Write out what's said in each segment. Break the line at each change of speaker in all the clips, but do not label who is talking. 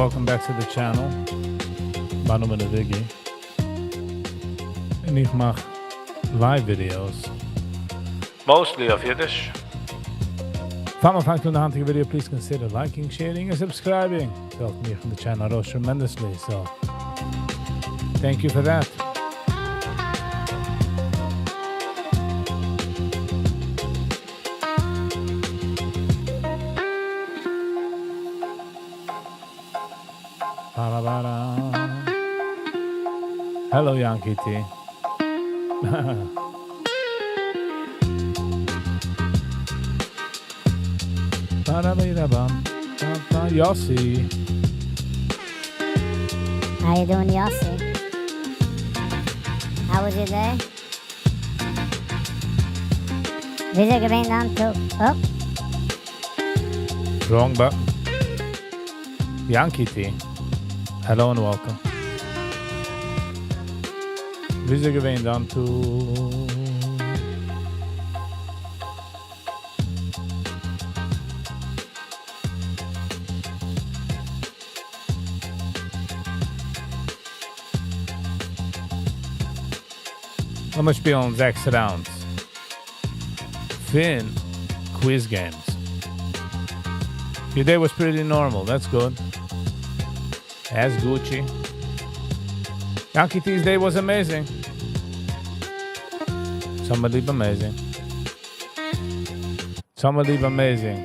Welcome back to the channel. מיין נאמען איז Viggy. און איך מאך live videos. Mostly אויף אידיש. פאר מיר פאנגט אן די היינטיגע video, please consider liking, sharing and subscribing. עס העלפט מיך און די channel ארויס tremendously, so thank you for that. Hello Yankee T. Yossi.
How you doing, Yossi? How was your day? וויאזוי געווען דיין טאג? Oh.
Wrong button. Yankee T. Hello and welcome. וויאזוי געווען דיין טאג? לאמיר שפילן זעקס rounds. פון quiz games. Your day was pretty normal. That's good. That's Gucci. Yankee T's day was amazing. Somebody amazing. Somebody amazing.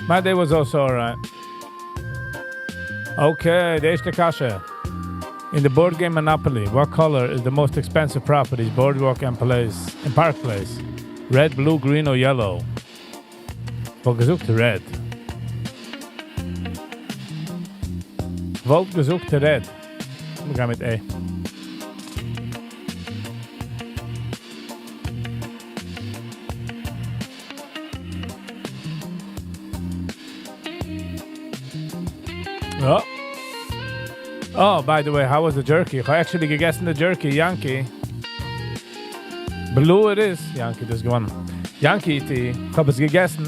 My day was also alright. Okay, די ערשטע קשיא. In the board game Monopoly, what color is the most expensive properties, Boardwalk and Place, in Park Place? Red, blue, green, or yellow? וואלט געזאגט red. וואלט געזאגט red. מיר גייען מיט A. Oh. Oh, by the way, how was the jerky? איך האב actually געגעסן the jerky, Yankee. Blue it is. Yankee, דאס געוואונען. Yankee, די, איך האב עס געגעסן.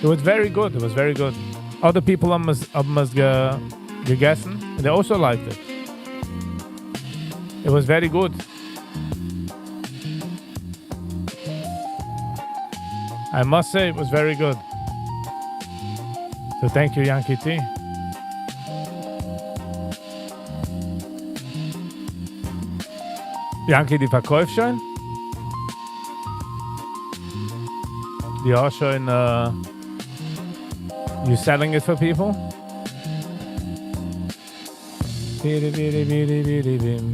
It was very good. It was very good. Other people האבן עס, האבן עס גע, געגעסן, and they also liked it. It was very good. I must say it was very good. So thank you, Yankee T. Yankee, דו פארקויפסט שוין? דו האסט שוין, you selling it for people? Bidi, bidi, bidi, bidi, bim.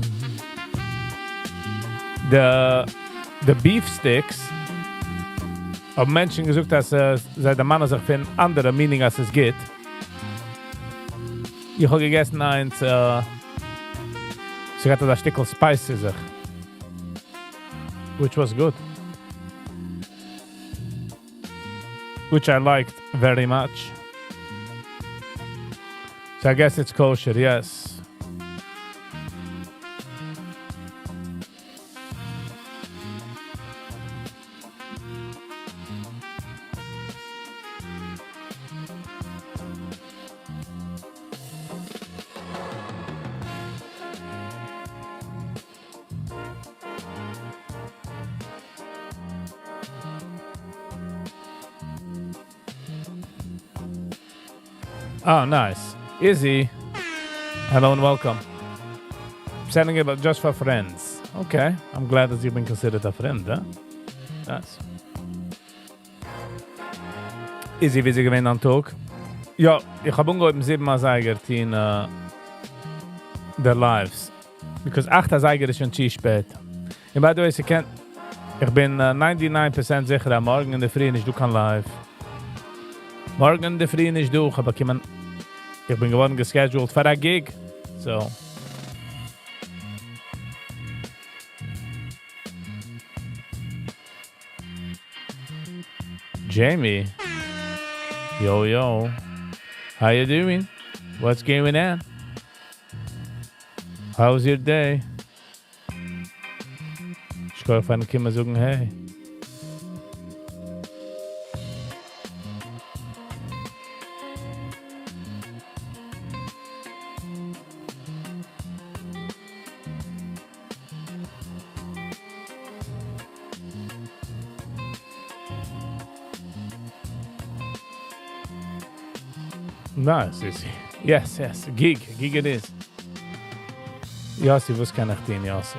The beef sticks האבן מענטשן געזאגט, אז זיי דערמאנען זיך פון אנדערע, meaning אז עס גוט. איך האב געגעסן איינס, עס האט א שטיקל spice אין זיך. Which was good. Which I liked very much. So I guess it's kosher, yes. Oh, nice. Izzy, hello and welcome. Sending it just for friends. Okay, I'm glad that you've been considered a friend, huh? Nice. Izzy, וויאזוי געווען דיין טאג? יא, איך האב אנגעהויבן זיבן אזייגער טון the lives. Because אכט אזייגער איז שוין צו שפעט. און by the way, ס'קען, איך בין 99% זיכער, אז מארגן אין דער פרי נישט דא קיין live. מארגן אין דער פרי נישט דא, איך האב באקומען, איך בין געווארן גע scheduled פאר א gig. So. Jamie. Yo, yo. How you doing? What's going on? How's your day? שכוח פארן קומען זאגן hey. Nice, Izzy. Yes. Gig. Gig it is. Yossi, וואס קען איך טון, Yossi?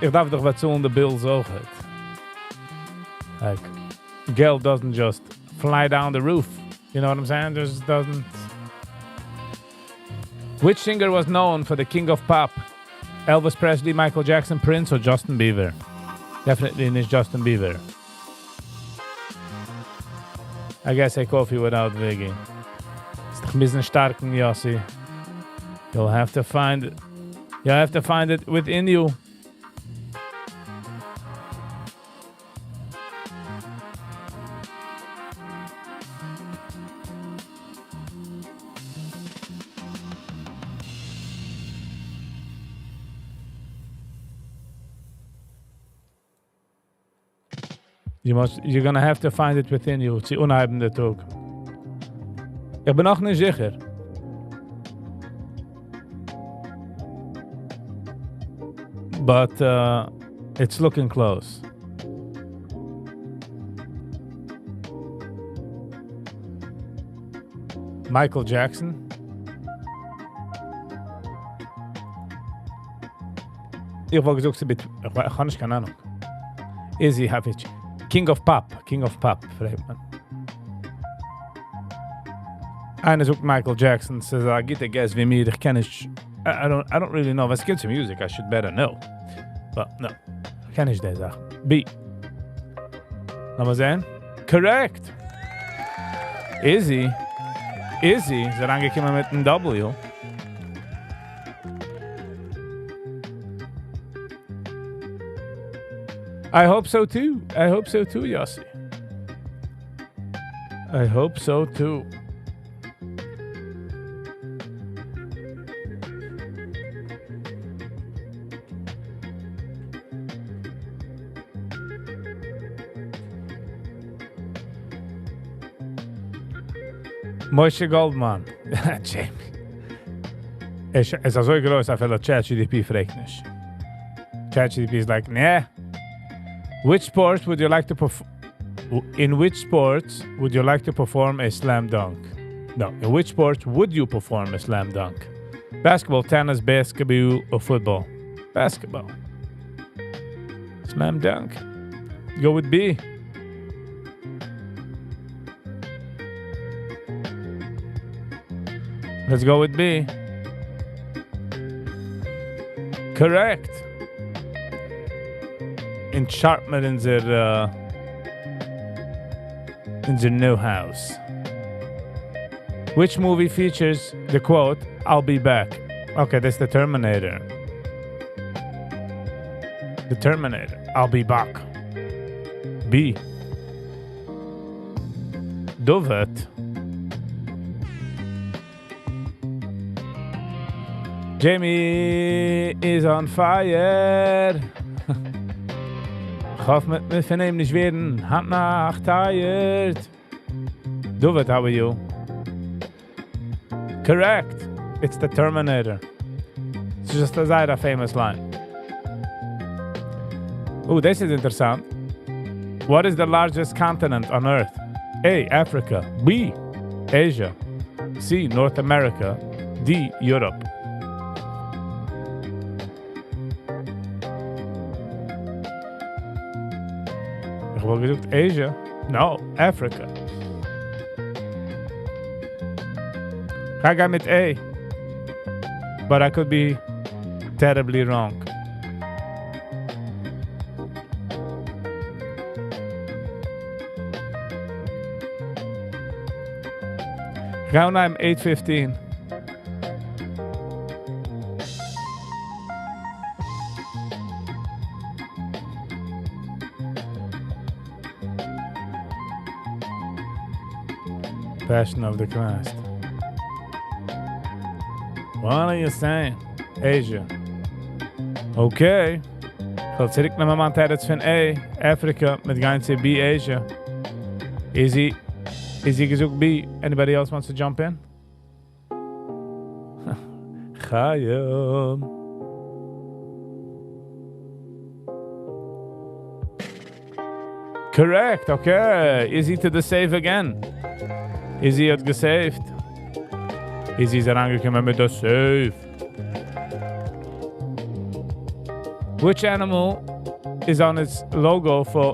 איך דארף דאך באצאלן די bills אויך. Like, געלט doesn't just fly down the roof. You know what I'm saying? Just doesn't. Which singer was known for the king of pop? Elvis Presley, Michael Jackson, Prince, or Justin Bieber? Definitely נישט Justin Bieber. I guess a coffee without Viggy. דאך מוזן שטארקן, Yossi. You'll have to find it within you. You're gonna have to find it within you. צו אנהייבן דער טאג. איך בין נאך נישט זיכער. But it's looking close. Michael Jackson? איך וואלט געזאגט, איך האב נישט קיין אהנונג. Izzy Havich. King of Pop. King of Pop, פרעגט מען. איינער זאגט Michael Jackson, ס'איז א גוטע guess ווי מיר, איך קען נישט, I don't really know. ווען ס'קומט צו music, I should better know. But no, איך קען נישט די זאך. B. לאמיר זען. Correct! Izzy. Izzy איז אריינגעקומען מיט דעם W. I hope so too. I hope so too, Yossi. I hope so too. Moshe Goldman. Jamie. עס איז אזוי גרויס, אפילו ChatGPT פרעגט נישט. ChatGPT is like, nah. Which sport would you like to perf- In which sports would you like to perform a slam dunk? No, in which sports would you perform a slam dunk? Basketball, tennis, basketball, or football? Basketball. Slam dunk. Go with B. Let's go with B. Correct. In Sharpman in their new house. Which movie features the quote, "I'll be back"? Okay, that's the Terminator. The Terminator. I'll be back. B. Dovet. Jamie is on fire. האף מיר פון אים נישט ווערן היינט נאכט tired. David, how are you? Correct. It's the Terminator. It's just a זייער famous line. Oh, this is אינטערעסאנט. What is the largest continent on Earth? A. Africa. B. Asia. C. North America. D. Europe. איך וואלט געזאגט Asia. No, Africa. איך גיי מיט A. But I could be terribly wrong. Right now I'm 8:15. Passion of the Christ. What are you saying? Asia. Okay. כ'וועל צוריקנעמען מיין תירוץ פון A, Africa, מיט גיין צו B, Asia. Easy, easy געזאגט B. Anybody else wants to jump in? חיים. Correct, okay. Izzy to the save again. Izzy האט געsaved. Izzy איז אריינגעקומען מיט די save. Which animal is on its logo for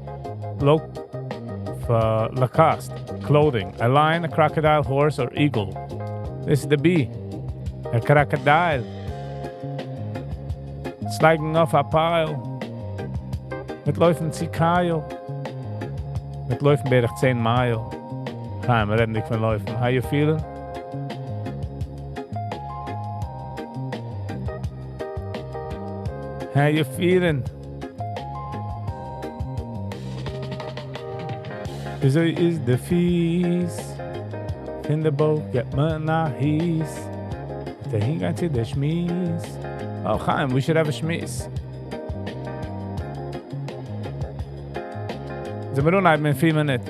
Lacoste clothing? A lion, a crocodile, horse, or eagle? This is the B. A crocodile. Sliding off a pile. מיט לויפן צו Kyle. מיט לויפן בערך 10 מייל. חיים, רעדנדיג פון לויפן. How you feeling? How you feeling? וויאזוי איז די פיס? אין די boat געט מען א היס. דער הינגיין צו דער שמועס. Oh, Chaim, we should have a שמועס. זענען מיר אנהייבן אין 4 מינוט.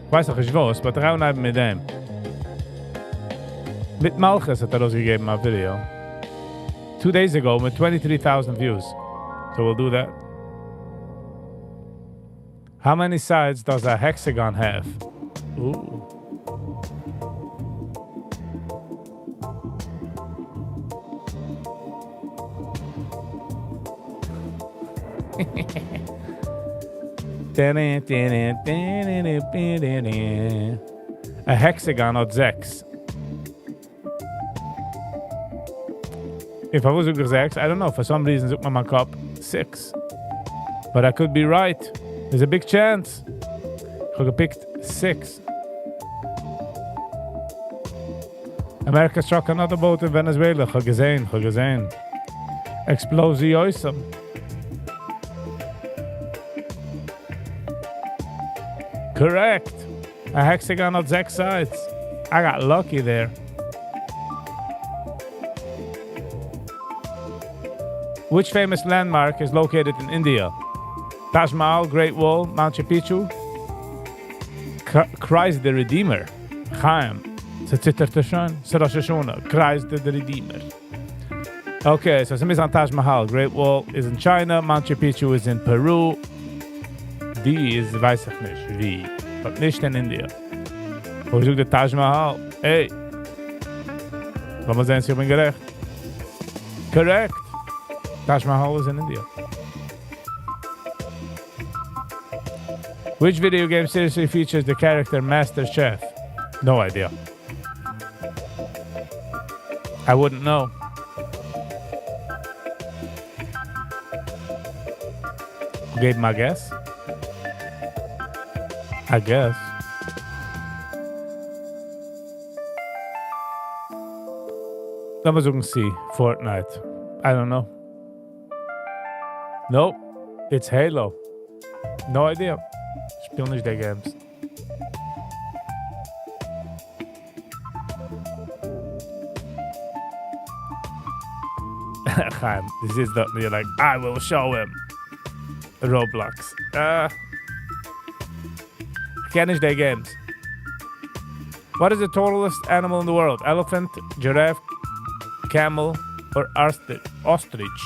ווייס איך נישט וואס, but איך אנהייבן מיט דעם. מיט מלכות האט ער ארויסגעגעבן א video. 2 days ago with 23,000 views. So we'll do that. How many sides does a hexagon have? Ooh. A hexagon האט זעקס. If I was זעקס, I don't know. For some reason, זאגט מיר מיין קאפ 6. But I could be right. There's a big chance. איך האב געpicked 6. America struck another boat in Venezuela. איך האב געזען, איך האב געזען. Explosion. Correct. A hexagon האט זעקס sides. I got lucky there. Which famous landmark is located in India? Taj Mahal, Great Wall, Machu Picchu? Christ the Redeemer. Chaim. ס'ציטערט שוין. ס'איז ראש השנה. Christ the Redeemer. Okay, so ס'מוז זיין Taj Mahal. Great Wall is in China. Machu Picchu is in Peru. די איז, ווייס איך נישט, ווי. But נישט אין India. וואו איז דער Taj Mahal? Hey. לאמיר זען, איך בין גערעכט. Correct. Taj Mahal is in India. Which video game series features the character Master Chef? No idea. I wouldn't know. Gave my guess. I guess. לאמיר זאגן C, Fortnite. I don't know. Nope. It's Halo. No idea. שפיל נישט די games. Chaim, this is the you're like, I will show him. Roblox. קען נישט די games. What is the tallest animal in the world? Elephant, giraffe, camel, or ostrich?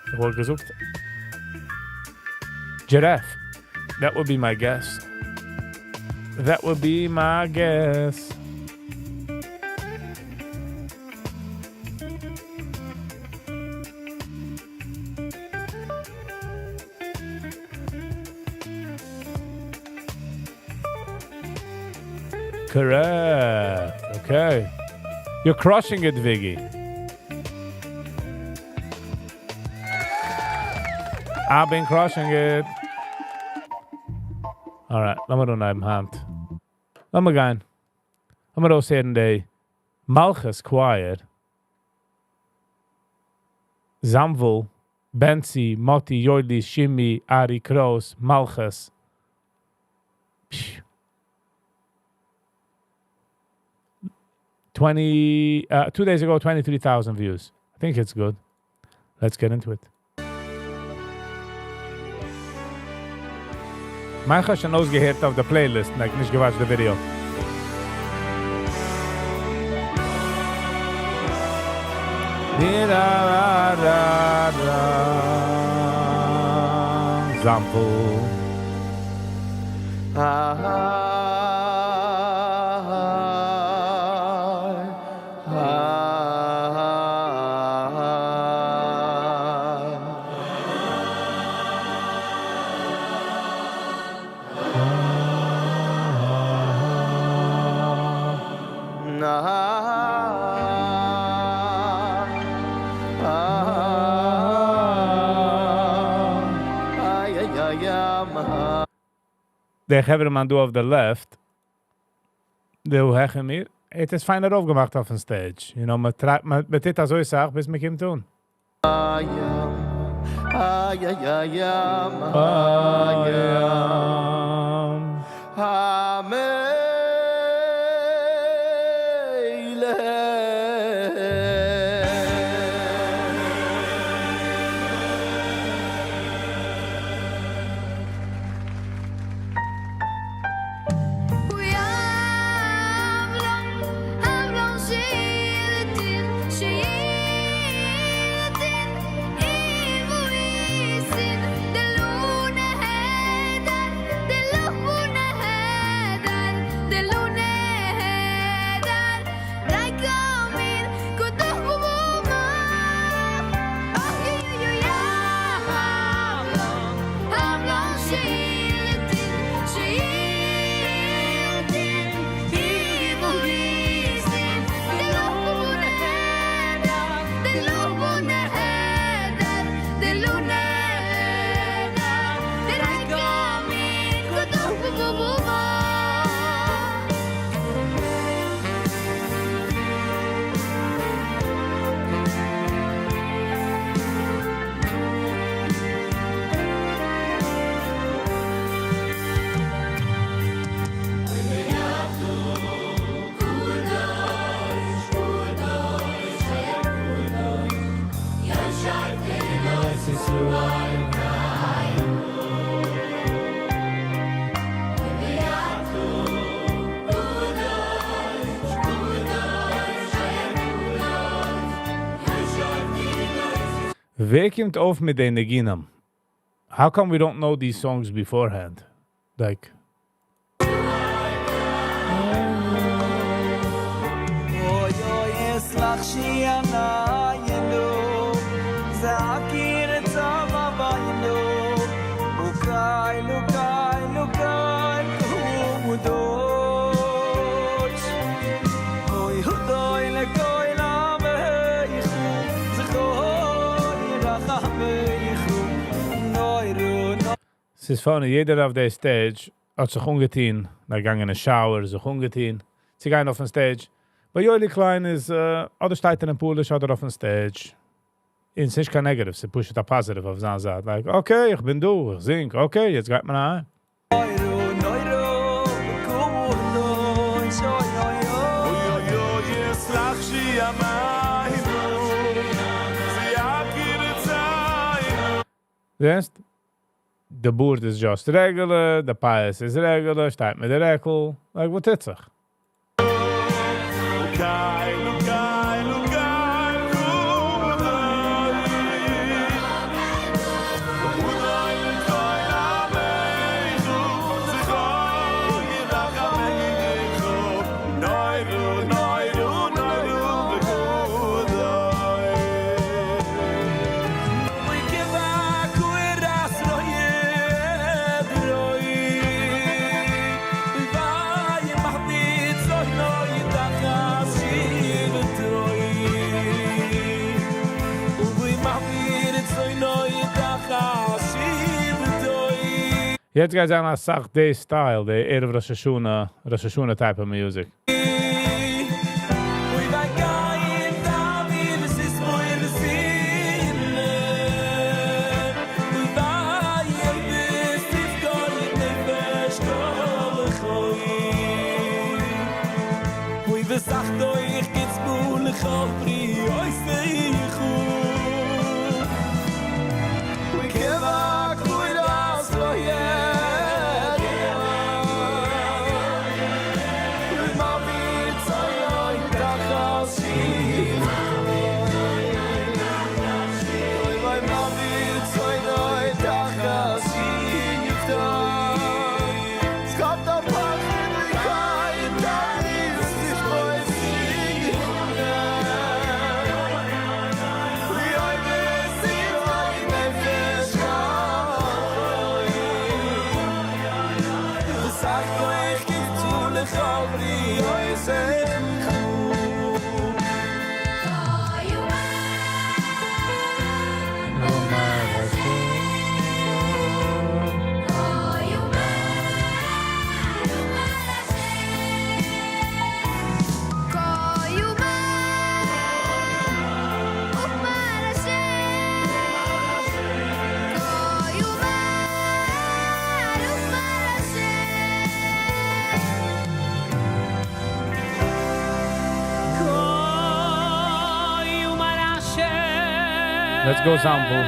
איך וואלט געזאגט. Giraffe. That would be my guess. That would be my guess. Correct. Okay. You're crushing it, Viggy. I've been crushing it. Alright, לאמיר אנהייבן היינט. לאמיר גיין. לאמיר אויסהערן די Malchus Choir. Zamvel, Benzi, Moti, Yoili, Shimi, Ari Kroos, Malchus. Psh. 20, 2 days ago, 23,000 views. I think it's good. Let's get into it. מאנכע שוין אויסגעהערט אויף די playlist, like נישט גע watch ט די video. Example. דער חברהמאן דא אויף the left, דער העכער מיר, האט עס פיין ארויפגעמאכט אויפן stage. מען טרייט, מען טוט אזוי זאך, ביז מען קומט אן.
Ay, ay, ay,
ay, ווער קומט אויף מיט די ניגונים? How come we don't know these songs beforehand? Like,
אוי אוי אסלח שיעניינו זעקיר צבא ביינו ukay lukay lukay kudosh oy hudoy lekoy lameikhu זכור רחמייכו נוירו.
ס'איז funny, יעדער אויף די stage האט זיך אנגעטון, געגאנגען אין shower, זיך אנגעטון, זיי גייען אויפן stage. But Yoely Klein איז, אדער שטייט ער אין Polish, אדער אויפן stage. און ס'איז נישט קיין negative, ס'איז פשוט א positive אויף זיין זייט. Like, okay, איך בין דא, איך זינג, okay, יעצט גייט מען אהיים.
נוירו נוירו kudosh oy oy
אוי
oy
אוי אוי אסלח שימיינו זיאקיר ציינו.
זעסט? די בארד איז just regular, די פיאות איז regular, שטייט מיט די רעקל. Like, וואס טוט זיך?
לוקאי לוקאי לוקאי kudosh Udoi lekoy lameikhu זכור ירחמייכו נוירו נוירו נוירו וקודוי.
Oy keva kueras roye droi vay mahdit zoy noy tachas shiv troi uy mahdit zoy noy tachas shiv troi.
יעצט גייט זיין א סאך די style, די ערב ראש השנה, ראש השנה type of music.
Oy vay gayn David es is moy vesin Oy vay bis tif kol nefesh kol khoy Oy vesach do ich gitz bul khol pri oy sei khu.
Let's go, Sample.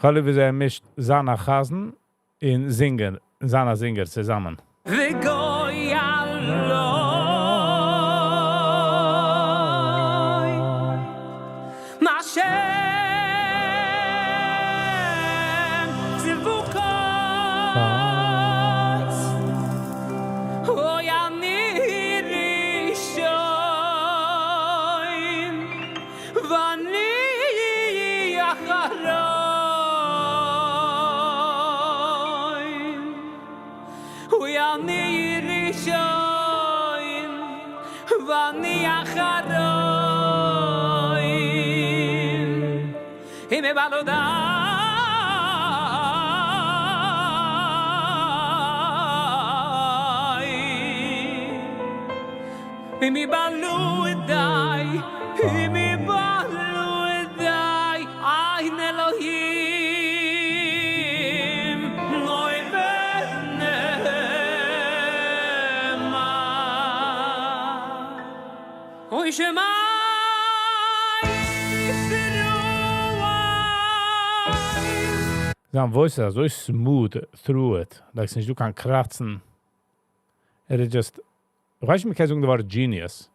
כ'האב ליב וויאזוי ער מישט זיין א חזן און זינגען, זיין א singer צוזאמען.
וגוי הלא מה צבוקות אוי אני ראשון ואני אחרון אוי אני ראשון ואני אחרון אם בלודי אם בלודי אם בלודי אין אלוהים נוי ונאמר אוי שמע ישראל
זיין voice איז אזוי smooth through it. Like, ס'נישט דא קיין קראצן. ער איז just, איך ווייס נישט, מ'קען זאגן, דער ווארט genius.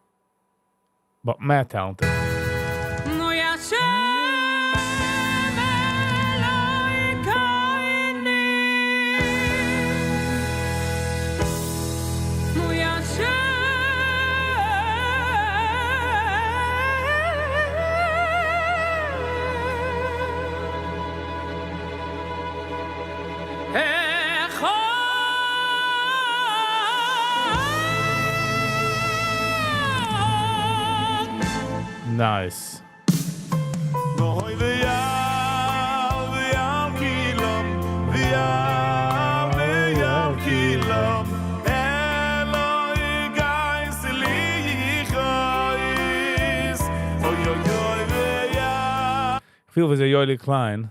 But mad talented.
נו השם אלוקינו נו השם אחד.
Nice.
נוי ויאל ויאל קילם ויאל ויאל קילם אלוהי גייס לי חייס אוי אוי אוי ויאל
איך פיל ווי יואלי קליין.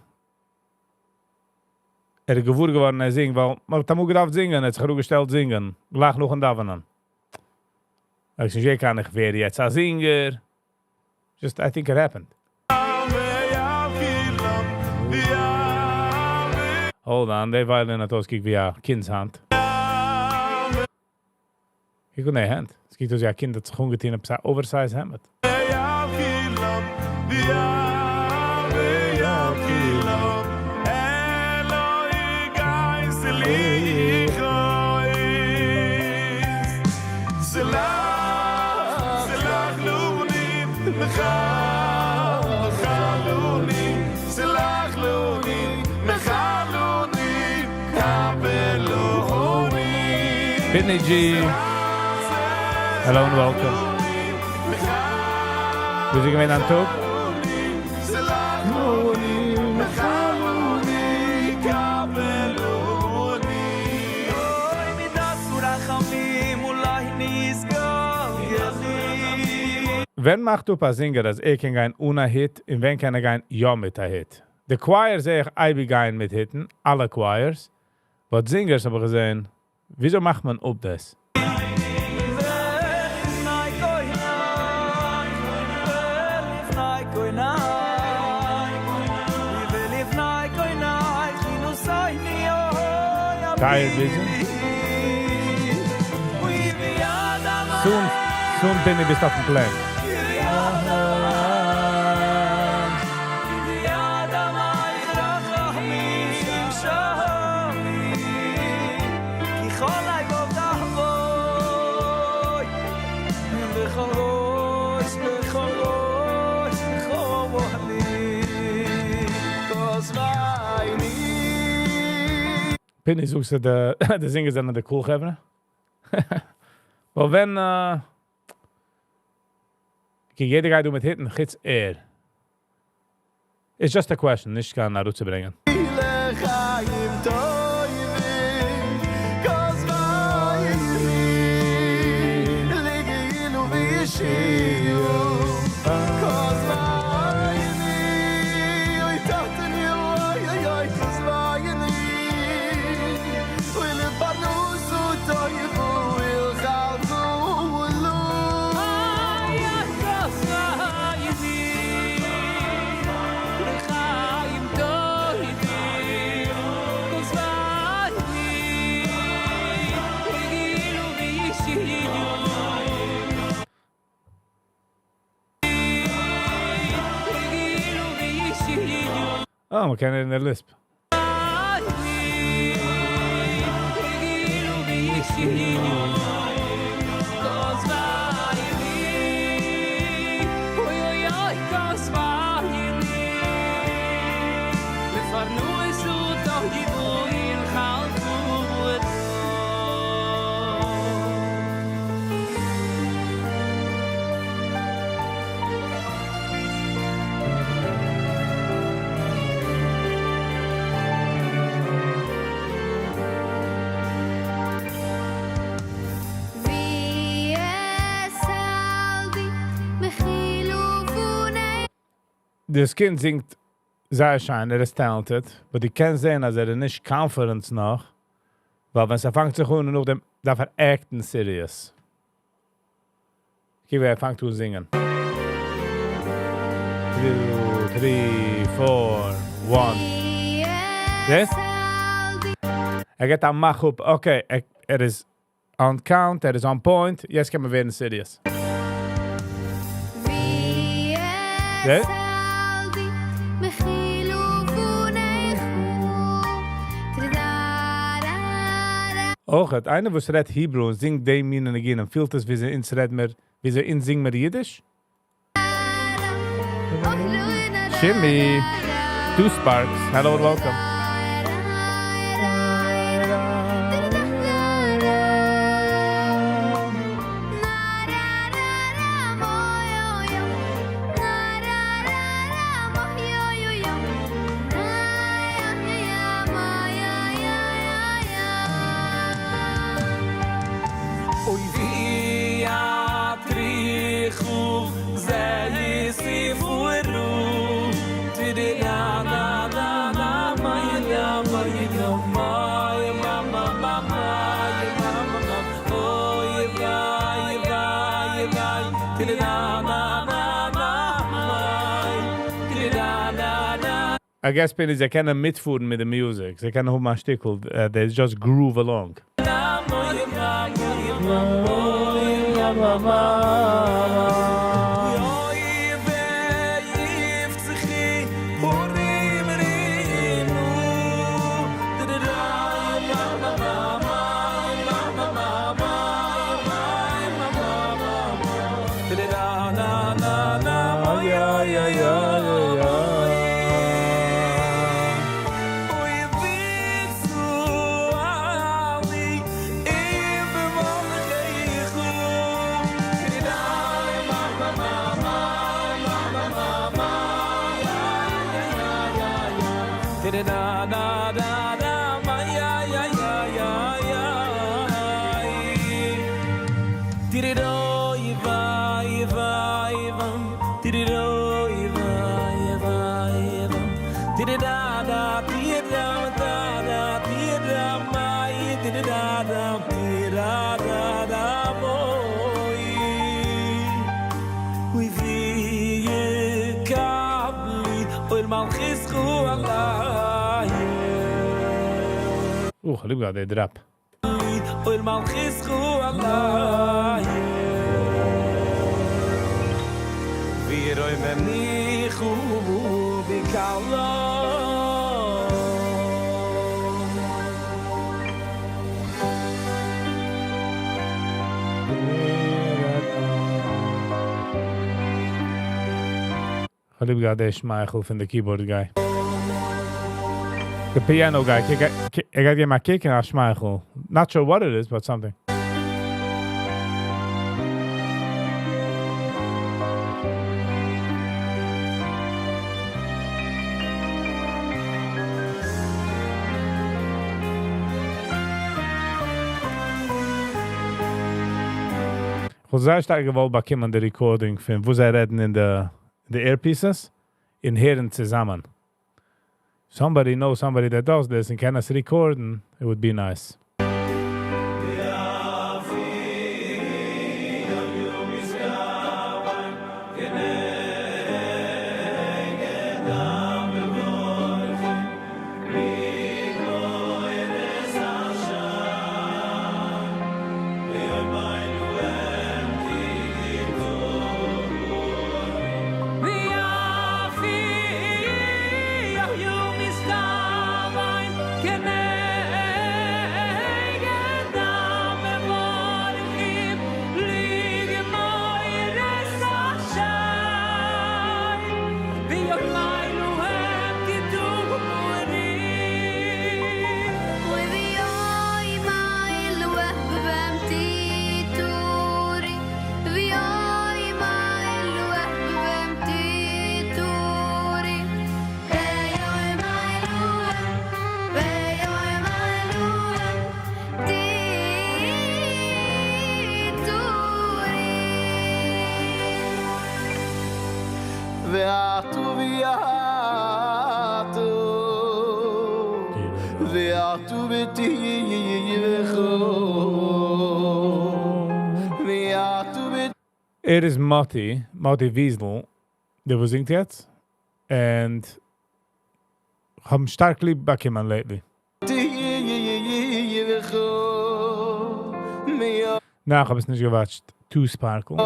ער איז געוואר געווארן, ער זינגט, ווייל מען האט אים געדארפט זינגען, ער האט זיך אראפגעשטעלט זינגען. גלייך נאכן דאווענען. איך זאג, איך קען נישט ווערן יעצט א singer. Just, I think it happened.
ויאל קילם ויאל
Hold on, די violin האט אויסגעקוקט ווי א קינד'ס האנט. קוק אן די האנט. עס קוקט אויס ווי א קינד האט זיך אנגעטון, אן oversize העמד.
ויאל קילם ויאל ויאל קילם אלוהי גייס לי חייס סלח סלח לוני מחלוני סלח לוני מחלוני קפלוני
Pitney G. Hello and welcome. ווי איז געווען דיין טאג?
סלח לוני מחלוני קפלוני
אוי מידת רחמים אולי נזכר
ווען מאכט אפ א singer, אז ער קען גיין אן א hit און ווען קען ער גיין יא מיט א hit? די choir זע איך אייביג גיין מיט hit ן, אלע choirs. But singers האב איך געזען, וויאזוי מאכט מען אפ דאס?
ולפני קוינאי ולפני קוינאי ולפני קוינאי כינוסייני אוי
Tired vision? Soon, soon בין איך ביסט אויפן plane.
ביד המים רחמים שמשומי כי כל לבב תבוי וכל ראש
פיני, זאגסטו, די singers זענען די cool חברה? Well, ווען okay, יעדער גייט דא מיט היטן, חוץ ער. It's just a question, נישט קיין אראפצוברענגען.
לחיים טובים כזבייני לגאילו וישיעו כזבייני אוי טאטעני אוי אוי אוי כזבייני אוי לפרנוסו טויבו ילחלקו לו
לחיים טובים כזבייני לגאילו וישיעו לגאילו וישיעו
Oh, מ'קען הערן דער lisp.
לגאילו וישיעו כזבייני אוי אוי אוי כזבייני לפרנוסו טויבו ילחלקו
ווי עס האלט די
דאס קינד זינגט זייער שיין, ער איז talented, but דו קענסט זען, אז ער איז נישט confident נאך, ווייל ווען ס'פאנגט זיך אן, נאכדעם דארף ער act'ן serious. Okay, ווי ער פאנגט אן זינגען. 2, 3, 4, 1. Yes? ער געט א מאך אפ. Okay, ער איז on count, ער איז on point. יעצט קען מען ווערן serious.
ווי
Yeah?
עס האלט די מחילו ונכו טרדררר
אויך האט איינער וואס רעדט Hebrew און זינגט די מינע ניגונים, פילט עס, ווי אזוי אונז רעדן מיר, ווי אזוי אונז זינגען מיר אידיש? Shimmy, two sparks, hello and welcome.
אוי ווי אטריחו זה יסיפורו תדי na na na na ma ya ma ya ma ya ma ma ma ma ya ma ma ma oy ya ya ya ya na na na na ma תדי na na na
I guess פיני, זיי קענען מיטפארן מיט די music. זיי קענען האבן א שטיקל, they just groove along.
na ma ya ma ya ma oy ya ma ma oy ve yiftzchi purim rinu תדי na ma ma ma ma ma ma ma ma ma ma תדי na na na na ma ya ya ya ya Oy vitzu ali im molcheichu K'dai ma ma ma ma ma ma ma ma ya ya ya ya K'dai na na na na ma ya ya ya ya ya Tiri-ro, iva, iva, iva. Tiri-ro, iva, iva, iva. Tiri-da-da, tiri-da, da-da, tiri-da, ma, tiri-da-da, tiri-da-da-da, moi. Ui, vi yekabli, oil malchischu alai.
אוי, ליב געהאט, דער drop.
עול מלכותך עלי וירוממוך בקהלו
איך ליב געהאט דער שמייכל פון די keyboard guy. The piano guy, ער גייט געבן א kick און א שמייכל. Not sure what it is, but something. איך וואלט זייער שטארק געוואלט באקומען די recording פון וואו זיי רעדן אין די earpieces און הערן צוזאמען. Somebody knows somebody that does this און קען עס record'ן, it would be nice. ער איז מאטי, מאטי וויזל, דער וואס זינגט יעצט, and האב אים שטארק ליב באקומען lately. נא, איך האב עס נישט גע watch'ט. To Sparkle.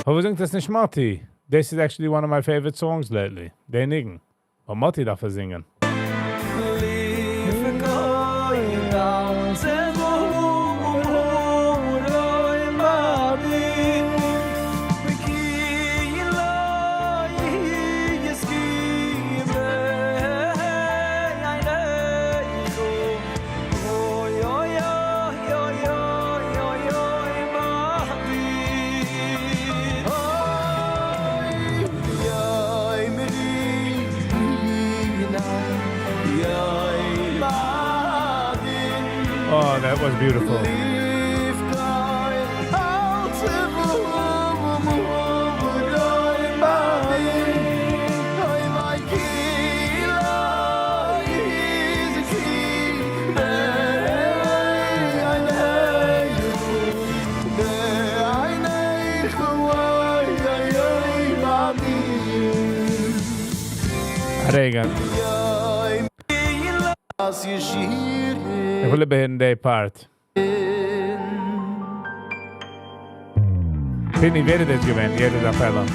וואו זינגט דאס נישט מאטי? This is actually one of my favorite songs lately. דער ניגון. אבער מאטי דארף עס זינגען. Oh, that was beautiful. רגע. איך וויל הערן די part. פיני, ווער איז דאס געווען? יעדער דארף הערן.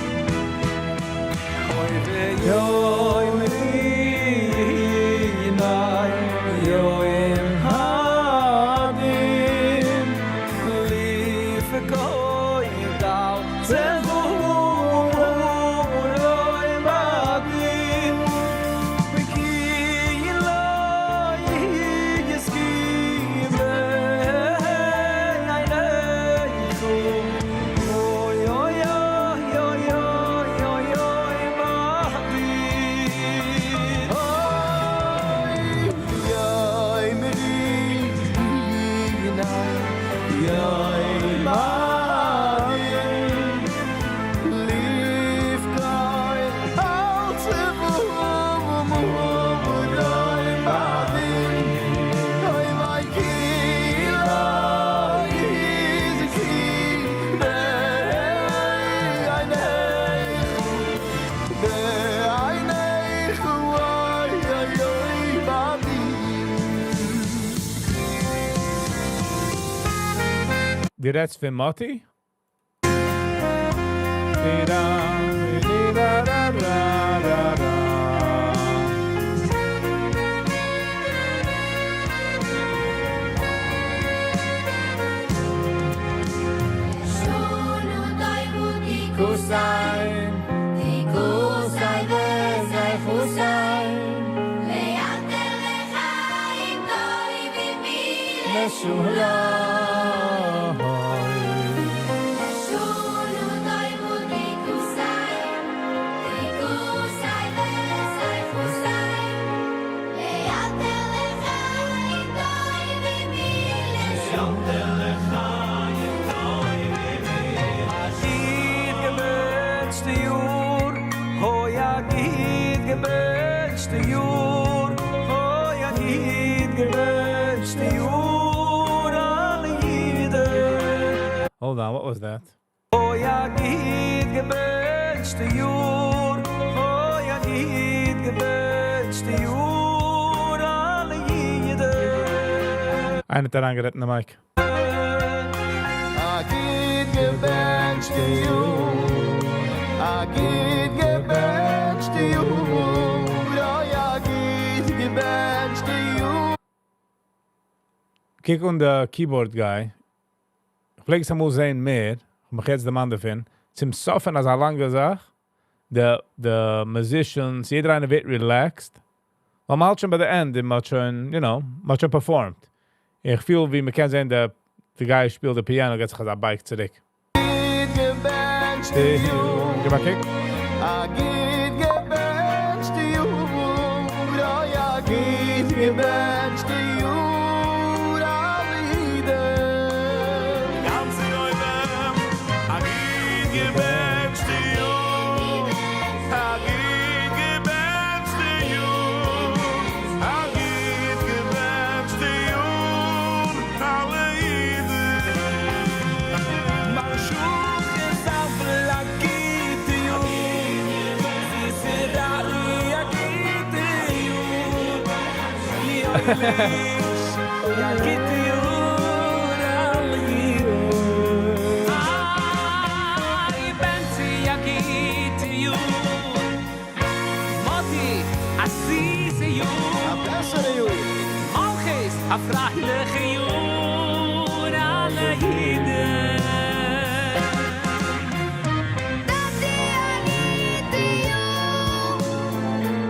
דו רעדסט פון מאטי?
א גוט געבענטשטע יאר, אוי א גוט געבענטשטע יאר, אוי א גוט געבענטשטע יאר אלע אידן.
Hold on, what was that?
אוי א גוט געבענטשטע יאר, אוי א גוט געבענטשטע יאר אלע אידן.
איינער האט אריינגערעדט אין די mic.
א גוט געבענטשטע יאר, א גוט געבענטשטע יאר, אוי א גוט געבענטשטע יאר.
קוק אן די keyboard guy. איך פלעג עס אמאל זען מער, איך מאך יעצט דערמאנט דערפון. צום סוף פון אזא לאנגע זאך, די musicians, יעדער איינער ווערט relaxed. ווייל מ'האלט שוין ביי די end, און מ'האט שוין, מ'האט שוין performed. איך פיל ווי מ'קען זען, די guy שפילט די piano, געט זיך אזא בייג צוריק.
גוט געבענטשטע יאר.
גיב א קוק.
א גוט געבענטשטע יאר, אוי א גוט געבענטשטע יאר, אלע אידן. גאנצע עולם, א גוט געבענטשטע יאר, א גוט געבענטשטע יאר, א גוט געבענטשטע יאר, אלע אידן.
ממשיך זאבל א גוט יאר, זיסע ראלי א גוט יאר, אוי א גוט יאר, אלע אידן. איי בענצי א גוט יאר, מאטי א זיסע יאר,
א בעסערע יאר,
מלכות א פרייליכע יאר, אלע אידן.
טאטי א גוט יאר,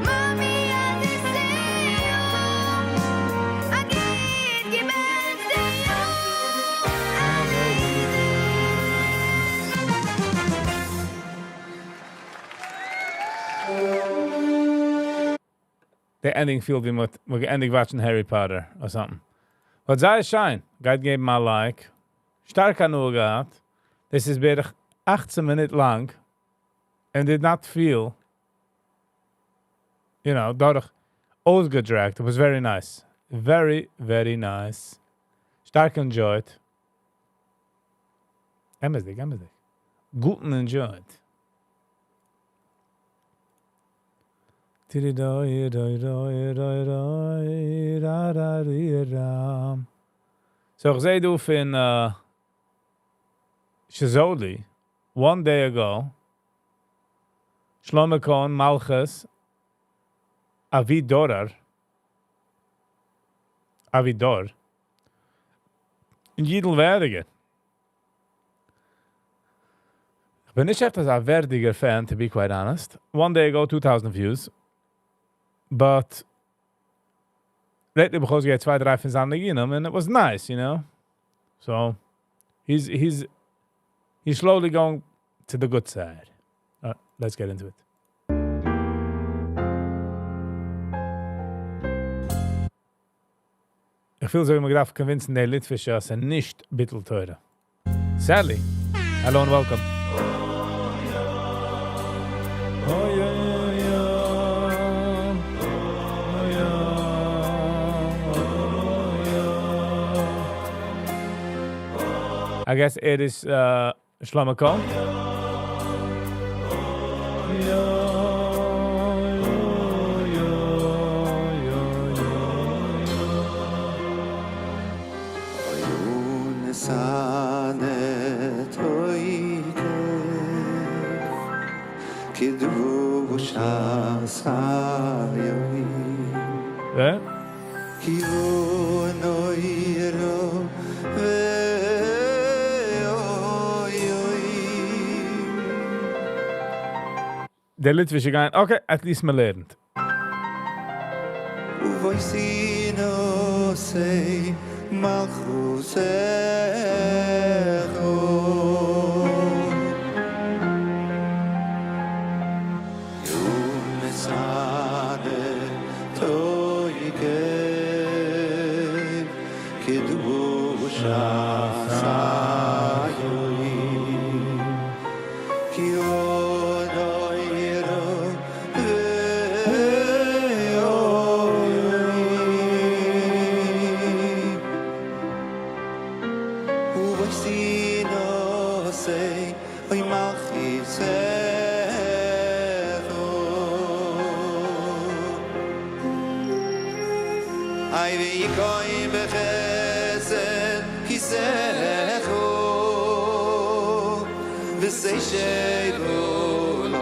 מאמי א זיסע יאר, א גוט געבענטשטע יאר, אלע אידן.
The ending feel ווי מ'האט געענדיגט watching Harry Potter or something. But זייער שיין. גייט געבן א like. שטארק הנאה געהאט. דאס איז בערך 18 מינוט לאנג. And did not feel דורך אויסגעדרעגט. It was very nice. Very, very nice. שטארק enjoyed. אמת'דיג, אמת'דיג. גוטן enjoyed. Tiri-doi, doi, doi, doi, doi, ra, ra, ri, ra. So, איך זע דא פון Shazoli, one day ago, Shlomo Cohen, Malchus, Avi Dorar, Avi Dor, און Yidel Werdiger. איך בין נישט עכט אזא Werdiger fan, to be quite honest. One day ago, 2000 views. But lately because געהערט צוויי, דריי פון זיינע ניגונים, and it was nice. So he's slowly going to the good side. All right, let's get into it. איך פיל אזוי ווי מ'דארף convince ן די ליטווישע, אז ס'איז נישט ביטול תורה. Sally, hello and welcome. Oh, yeah, yeah. Oh, yeah. Oh, yeah. I guess it is Shlomo Cohn.
קדושת היום. כי הוא נורא ואיום.
דער ליטווישע גייען, okay, at least מען לערנט.
ובו תנשא מלכותך. ונתנה תוקף קדושת היום. כי הוא נורא ואיום. ובו תנשא אוי מלכותך. איי ויקוים בחסד כיסאך ותשב לו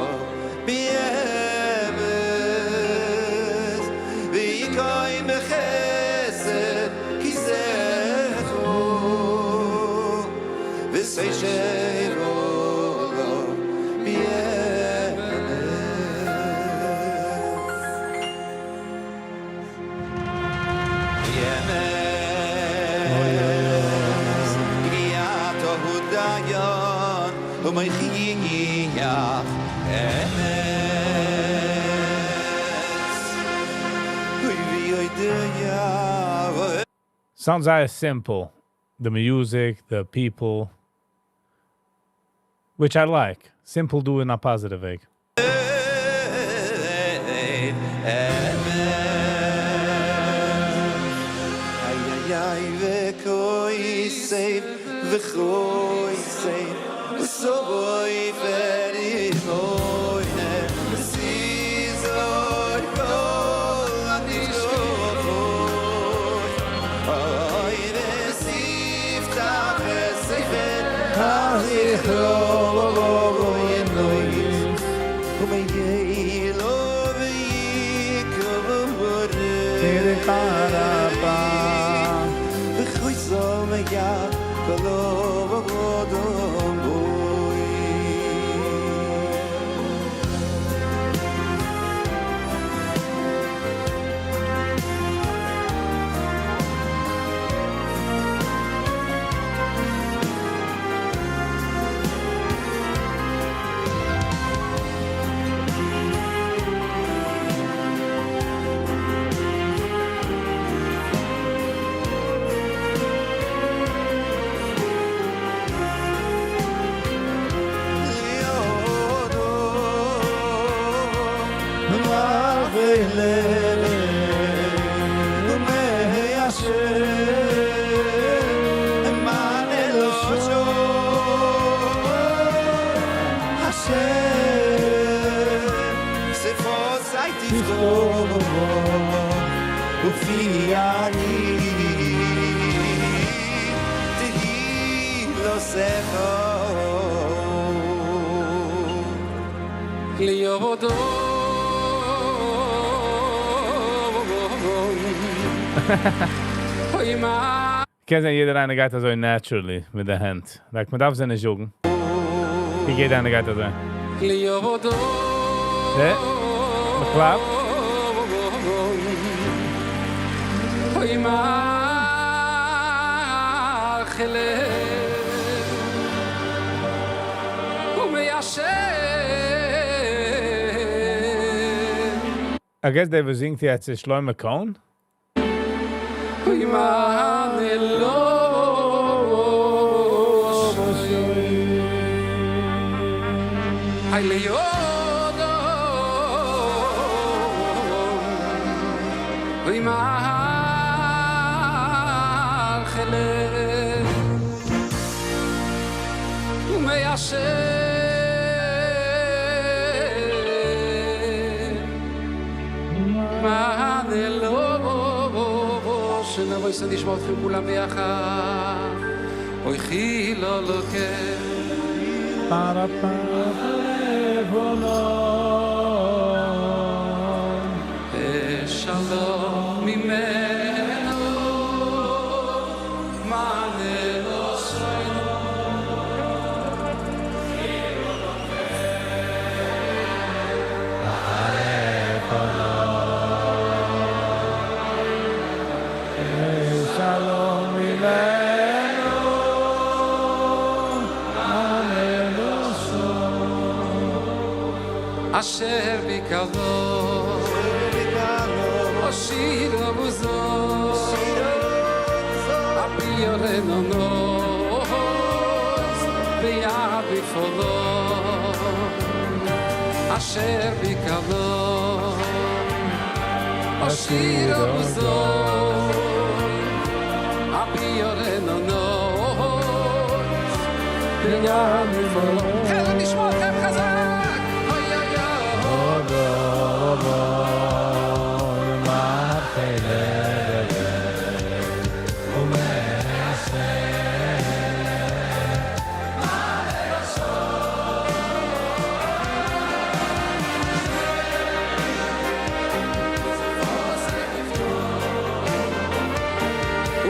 באמת ויקוים בחסד כיסאך ותשב לו באמת. אמת, כי אתה הוא דיין ומוכיח אמת. אוי ויודע.
Sounds very simple. The music, the people, which I like. Simple do in a positive way.
איי איי איי וכוסף וכוסף וסופר ימוינע סיזוי כל הנשכחות אוי וספתח ספר הזכרונות ומי לו ויקבור וחויזו מיה כל אודום בוי. ופי יגיד תהילתך.
ליודו אוי מה
קען זיין יעדער איינער גייט אזוי naturally מיט די הענט. Like, מען דארף זיי נישט זאגן. ווי יעדער איינער גייט אזוי.
ליודו.
הע? מען קלאפט?
אוי מאכלה ומיישב.
I guess דער וואס זינגט יעצט איז Shloime Cohn?
אוי מאנלו היי ליודו אוי מאכלה ומיישב מאנלו שנבוא נשמע אתכם כולם ביחד אוי חילו לוקה.
Para para
אשר בקלו אשיר אבוזו אביורנו נוס ויד בפולו אשר בקלו אשיר אבוזו אביורנו נוס ויד בפולו חבר'ה נשמע אתכם חזק! אוי אוי אוי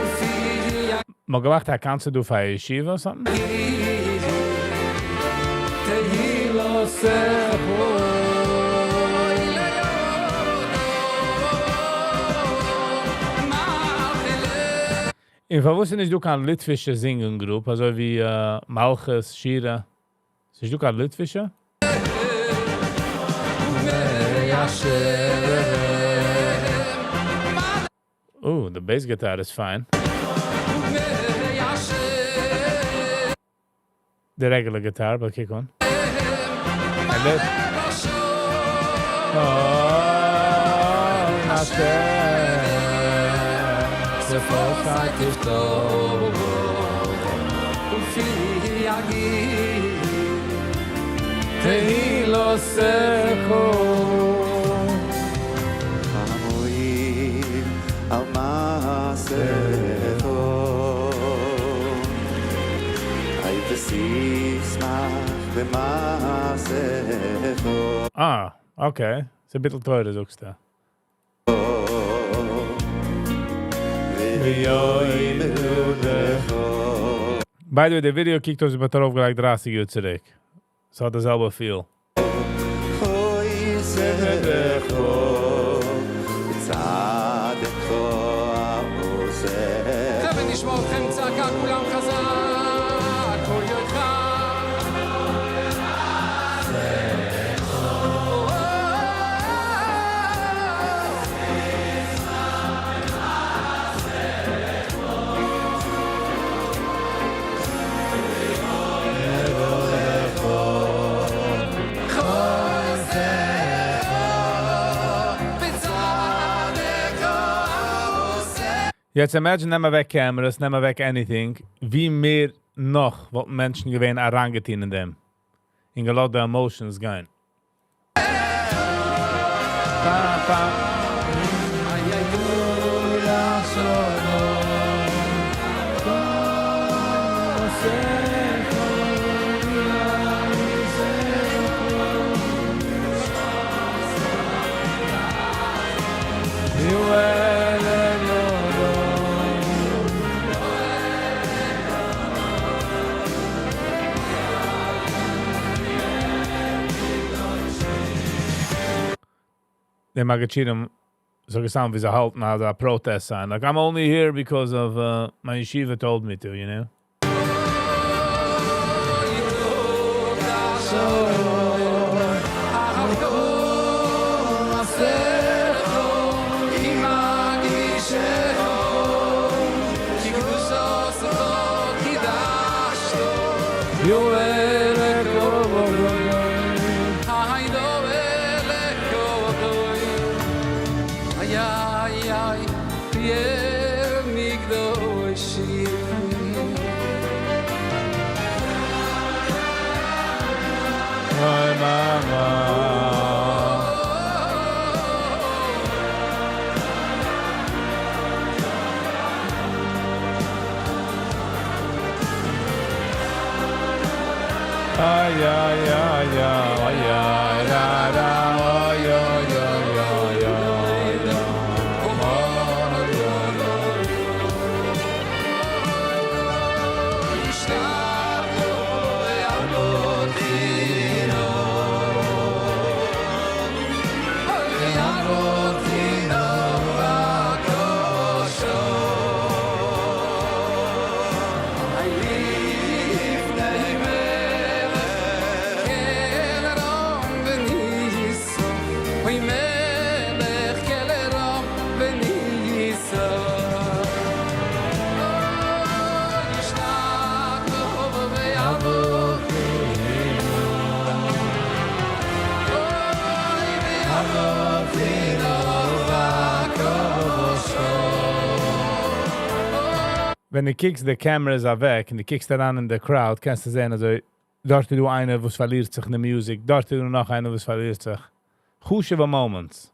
ופי
מ'האט געמאכט א concert דא פאר ישיבה or something?
תהילתך
און פארוואס איז נישט דא קיין ליטווישע singing group, אזוי ווי מלכות, שירה? איז נישט דא קיין ליטווישע? Oh, the bass guitar is fine. The regular guitar, but kick on. And this. Oh, השם,
שפתי תפתח ופי יגיד תהילתך
המועיל על מעשיך היי ותשמח במעשיך
Ah, okay. ס'איז א ביסל טייער, זאגסטו.
ויאמרו לך
By the way, די video קוקט אויס ווי מ'האט ארויפגעלייגט 30 יאר צוריק. ס'האט די זעלבע feel.
חוזרך צדקך עושה
חבר'ה נשמע אתכם צעקה כולם חזק אוי אוי
יעצט imagine, נעם אוועק cameras, נעם אוועק anything, ווי מער נאך וואלטן מענטשן געווען אריינגעטון אין דעם. און געלאזט די emotions גיין. Pa, pa. די מגידי שיעורים אזוי געזאגט, ווי זיי האלטן אזא protest sign. Like, I'm only here because of my yeshiva told me to, you know? Ay, mama. Ay, ay, ay, ay, ay, ra, ra, ay, ay, ay, ay, ay, ra. Ay, ay, ay. ווען דו קוקסט די cameras אוועק און דו קוקסט אריין אין די crowd, קענסטו זען, אזוי, דארט איז דא איינער, וואס פארלירט זיך אין די music, דארט איז דא נאך איינער, וואס פארלירט זיך. חשוב'ע moments.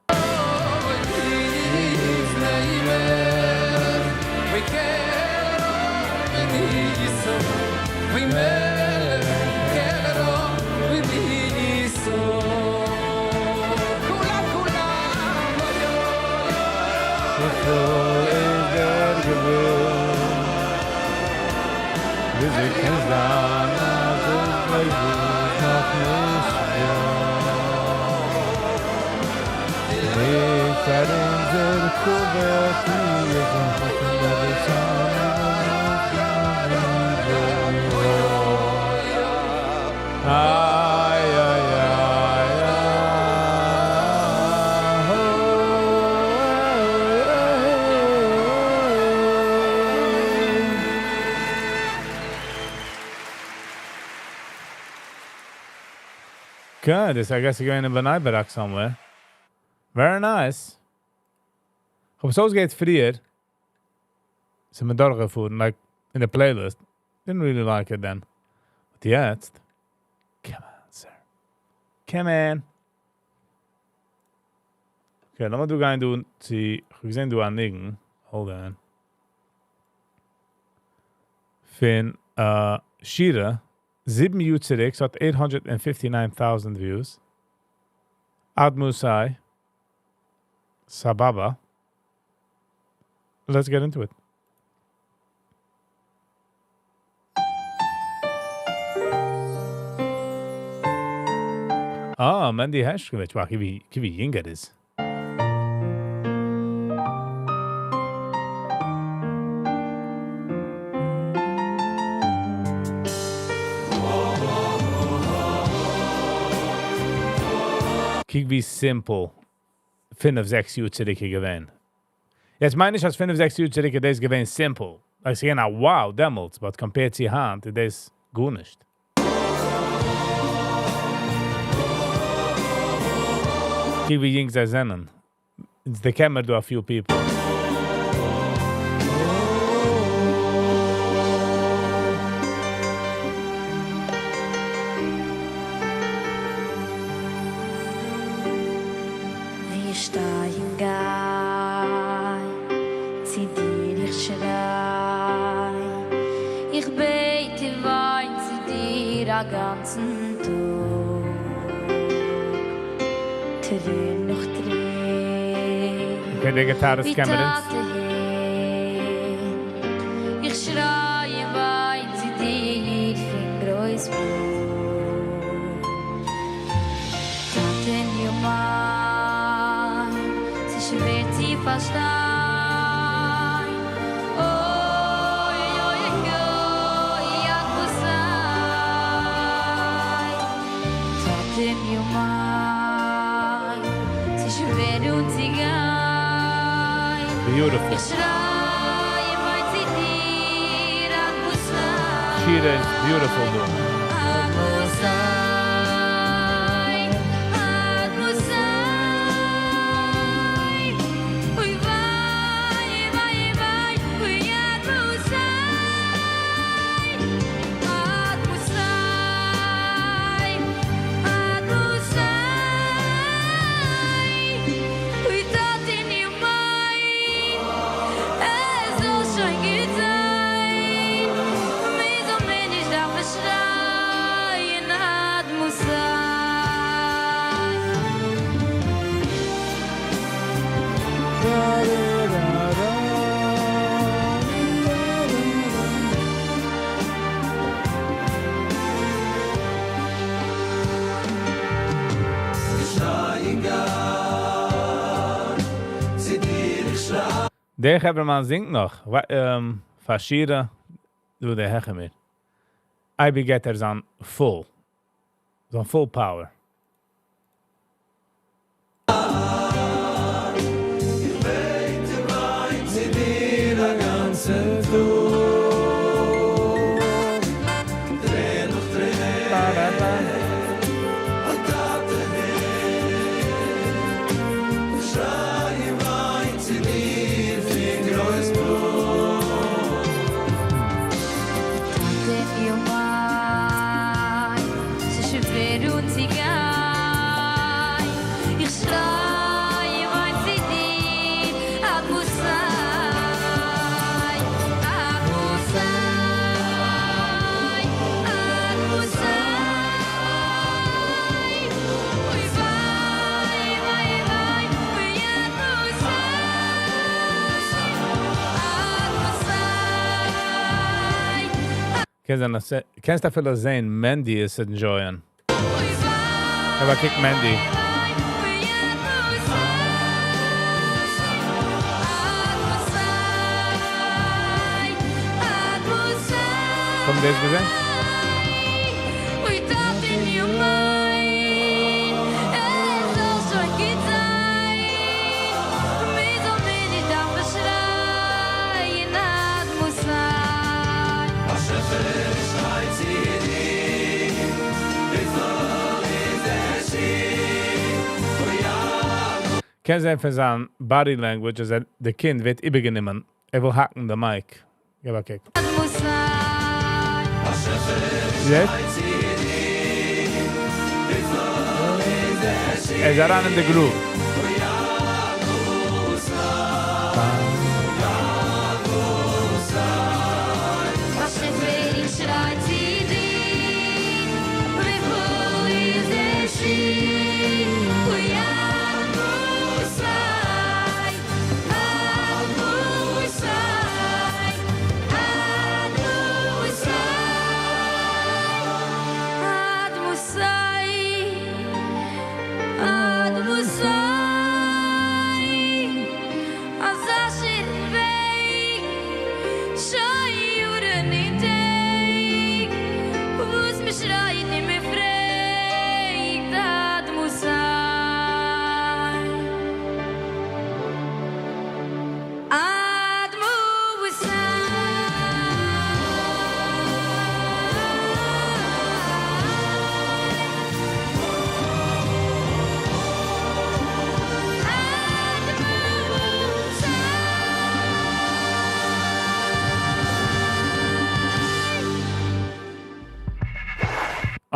Okay, דאס I guess געווען אין Bnei Brak somewhere. Very nice. האב עס אויסגעהערט פריער. זענען מיר דורכגעפארן, like in the playlist. Didn't really like it then. But יעצט, come on, sir. Come on. Okay, לאמיר דא גיין דא צו, איך האב געזען דא א ניגון. Hold on. פון שירה, 7 יאר צוריק, ס'האט 859,000 views. עד מתי. סבבה. Let's get into it. Ah, Mendy Hershkovich. Wow, ווי יונג ער איז. קוק ווי simple 5, 6 יאר צוריק געווען. יעצט מיין איך, אז 5, 6 יאר צוריק דאס געווען simple. Like, ס'איז געווען א wow דעמאלטס, but compared צו היינט, דאס גארנישט. קוק ווי יונג זיי זענען. It's the camera דא a few people.
ווי איך שטיי און גיי, צו דיר איך שריי. איך בעט און וויין צו דיר א גאנצן טאג. טרער נאך טרער.
Okay, דער guitarist
ווי
קען מיר אונז.
טאטע הער. איך שריי און וויין צו דיר פון גרויס פלאג. טאטעניו מיין, ס'איז שווער צו פארשטיין. אוי, אוי, אוי, עד מתי. טאטעניו מיין, ס'איז שווער אנצוגיין.
Beautiful.
איך שריי און וויין צו דיר, עד מתי.
שירה is beautiful, though.
עד מתי, עד מתי. אוי וויי, וויי, וויי, אוי עד מתי. עד מתי, עד מתי. אוי טאטעניו מיין, עס זאל שוין גוט זיין. מיר זאל מען נישט דארפן שרייען עד מתי.
דער חברהמאן זינגט נאך. פאר שירה, דו דער העכער מיר. אייביג גייט ער זיין full. זיין full power.
איך בעט און וויין צו דיר א גאנצן טאג. טרער נאך טרער. אוי, טאטע, הער.
קענסט זען אז קענסט אפילו זען מענדי איז enjoying. געב א קוק מענדי. האבן דאס געזען? קענסט זען פון זיין body language אז די קינד ווערט איבערגענומען, ער וויל האקן די mic. געב א קוק. זעט? ער איז אריין אין די groove.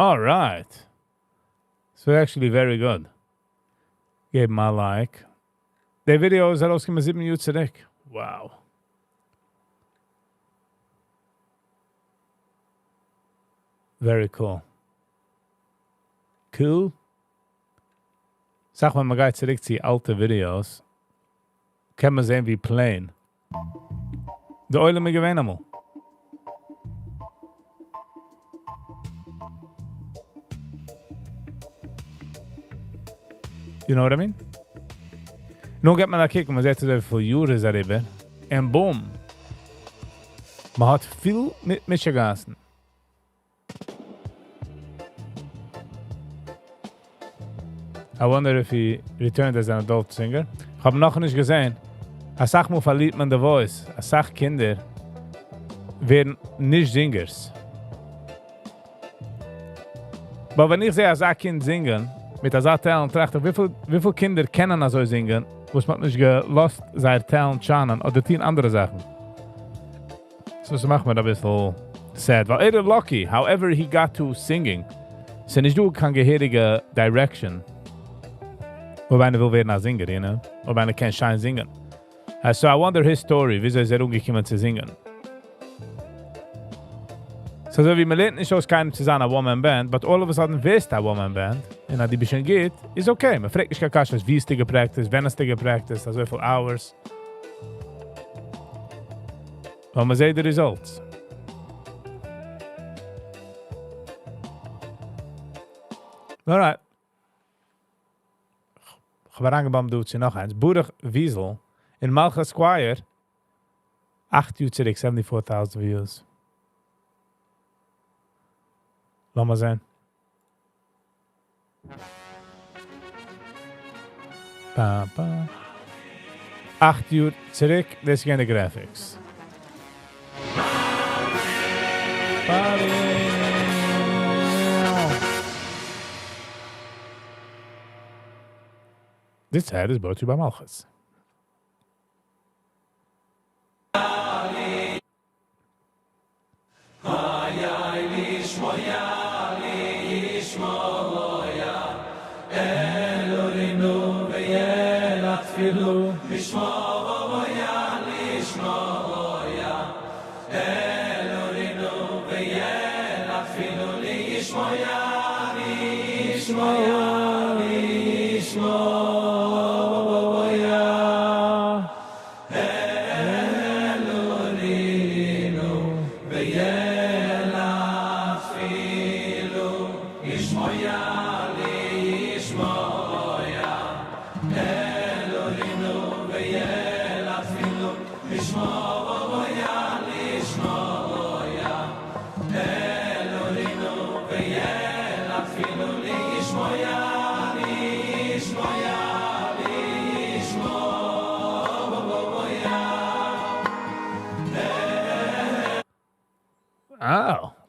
Alright. So actually very good. געב אים א like. די ווידעא איז ארויסגעקומען 7 יאר צוריק. Wow. Very cool. Cool. זאג מאל, מען גייט צוריק צו אלטע ווידיאוס. קען מען זען ווי plain די עולם איז געווען אמאל. You know what I mean? נו געבט מען א קוק און מען זעט אזוי וויפיל יאר איז אריבער. און boom. מען האט פיל מיט משוגעת'ן. I wonder if he returned as an adult singer. איך האב נאכנישט געזען. אסאך מאל פארלירט מען די voice. אסאך קינדער ווערן נישט singers. אבער ווען איך זע אזא קינד זינגען, מיט אזא talent, טראכט איך, וויפיל קינדער קענען אזוי זינגען, וואס מען האט נישט געלאזט זייער talent שיינען אדער טון אנדערע זאכן. So עס מאכט מיר אביסל sad. ווייל ער איז lucky, however he got to singing. ס'איז נישט דא קיין געהעריגע direction. אויב איינער וויל ווערן א singer, you know? אויב איינער קען שיין זינגען. So I wonder his story, וויאזוי איז ער אנגעקומען צו זינגען. So אזוי ווי מען לערנט נישט אויס קיינעם צו זיין א one-man band, but all of a sudden ווערסטו א one-man band, און אז דו ביסט שוין גוט, איז okay. מען פרעגט נישט קיין קשיות, ווי האסטו גע practice ט, ווען האסטו גע practice ט, אזויפיל hours. ווייל מען זעט די results. Alright. איך האב אריינגעבאמבט דא צו נאך איינס. ברוך וויזל אין מלכות Choir. 8 יאר צוריק, 74,000 views. לאמיר זען. Pa, pa. 8 יאר צוריק, דאס זענען די graphics. Party. This ad is brought to you by Malchus.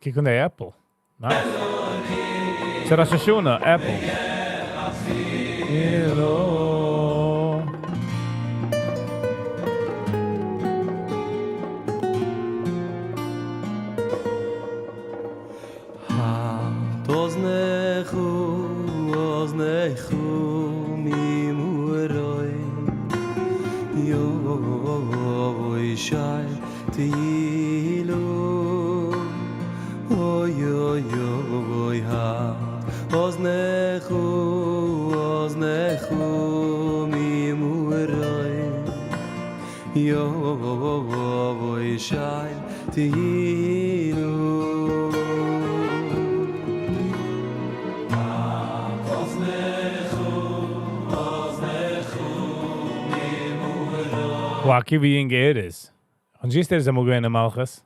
קוק אן די עפל. Nice. ס'איז ראש השנה, עפל. Hello. Wow, קוק ווי יונג ער איז. און זעסט, ער איז אמאל געווען א מלכות.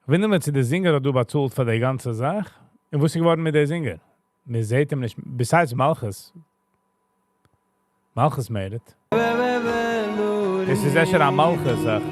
וואונדער מיר, צו דער singer האט דא באצאלט פאר די גאנצע זאך. און וואס איז געווארן מיט דער singer? מען זעט אים נישט. Besides מלכות. מלכות made it. עס איז זיכער א מלכות זאך.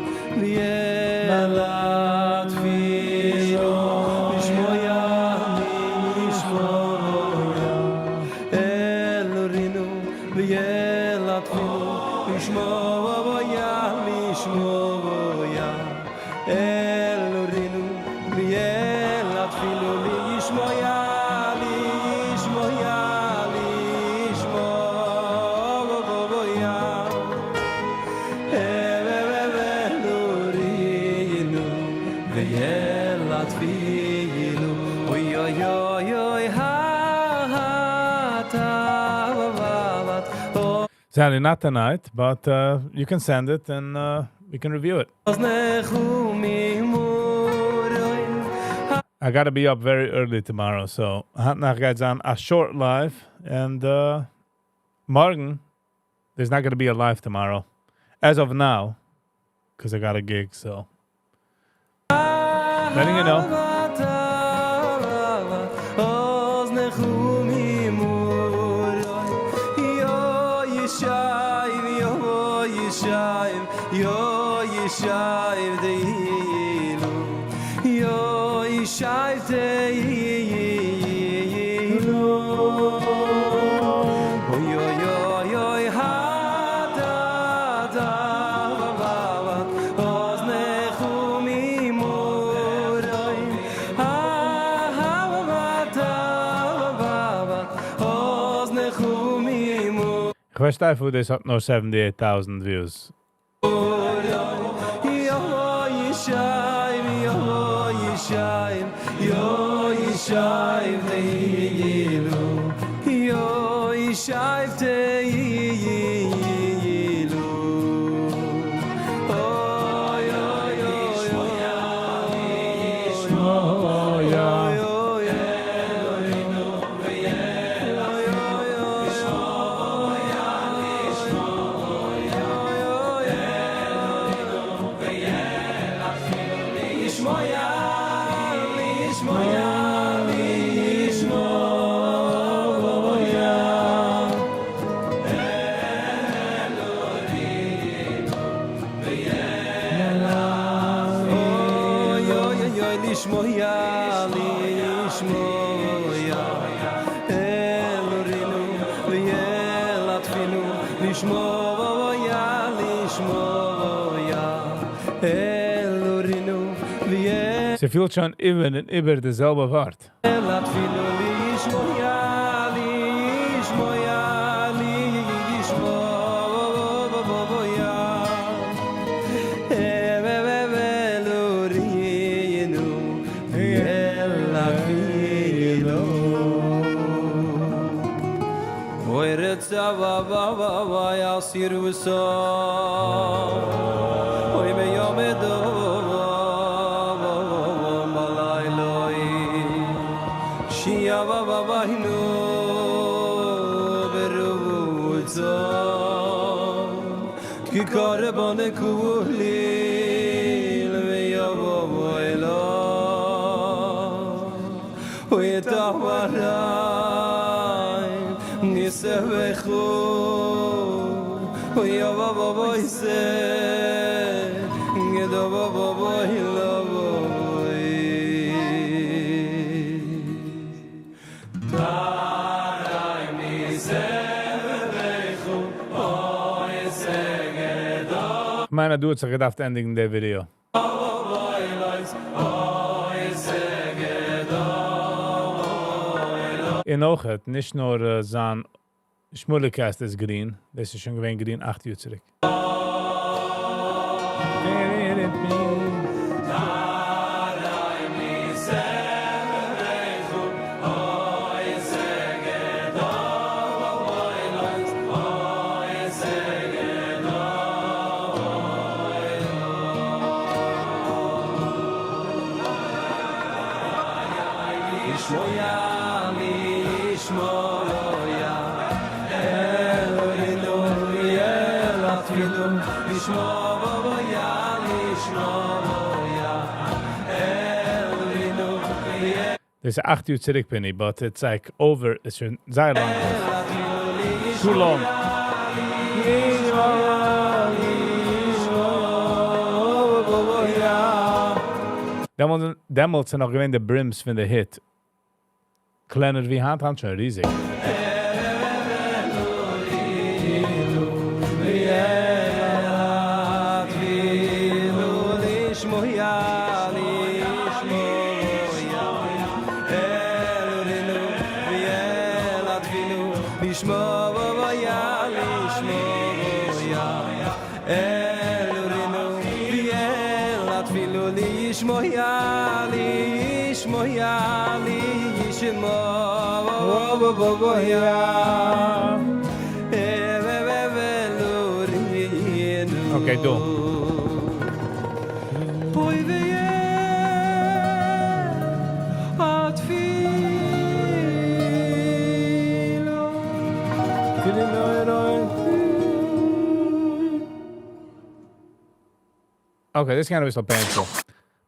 Sadly, not tonight, but you can send it and we can review it. I gotta be up very early tomorrow, so היינט נאכט גייט זיין a short live, and מארגן, there's not gonna be a live tomorrow, as of now, because I got a gig, so. Letting you know. איך פארשטיי וואו דאס האט נאר 78,000 views. ס'פילט שוין איבער און איבער די זעלבע ווארט. כ'מיין אז דא האט זיך געדארפט ענדיגן די ווידעא. און אויכעט, נישט נאר זיין שמואליקעסט איז גרין, דאס איז שוין געווען גרין אכט יאר צוריק. דאס איז אכט יאר צוריק פיני, but it's like over, איז שוין זייער לאנג אויס. Too long. דעמאלטס איז נאך געווען די brims פון די היט קלענער ווי היינט, היינט שוין ריזיג. Okay, דא. Okay, this kind of is so painful.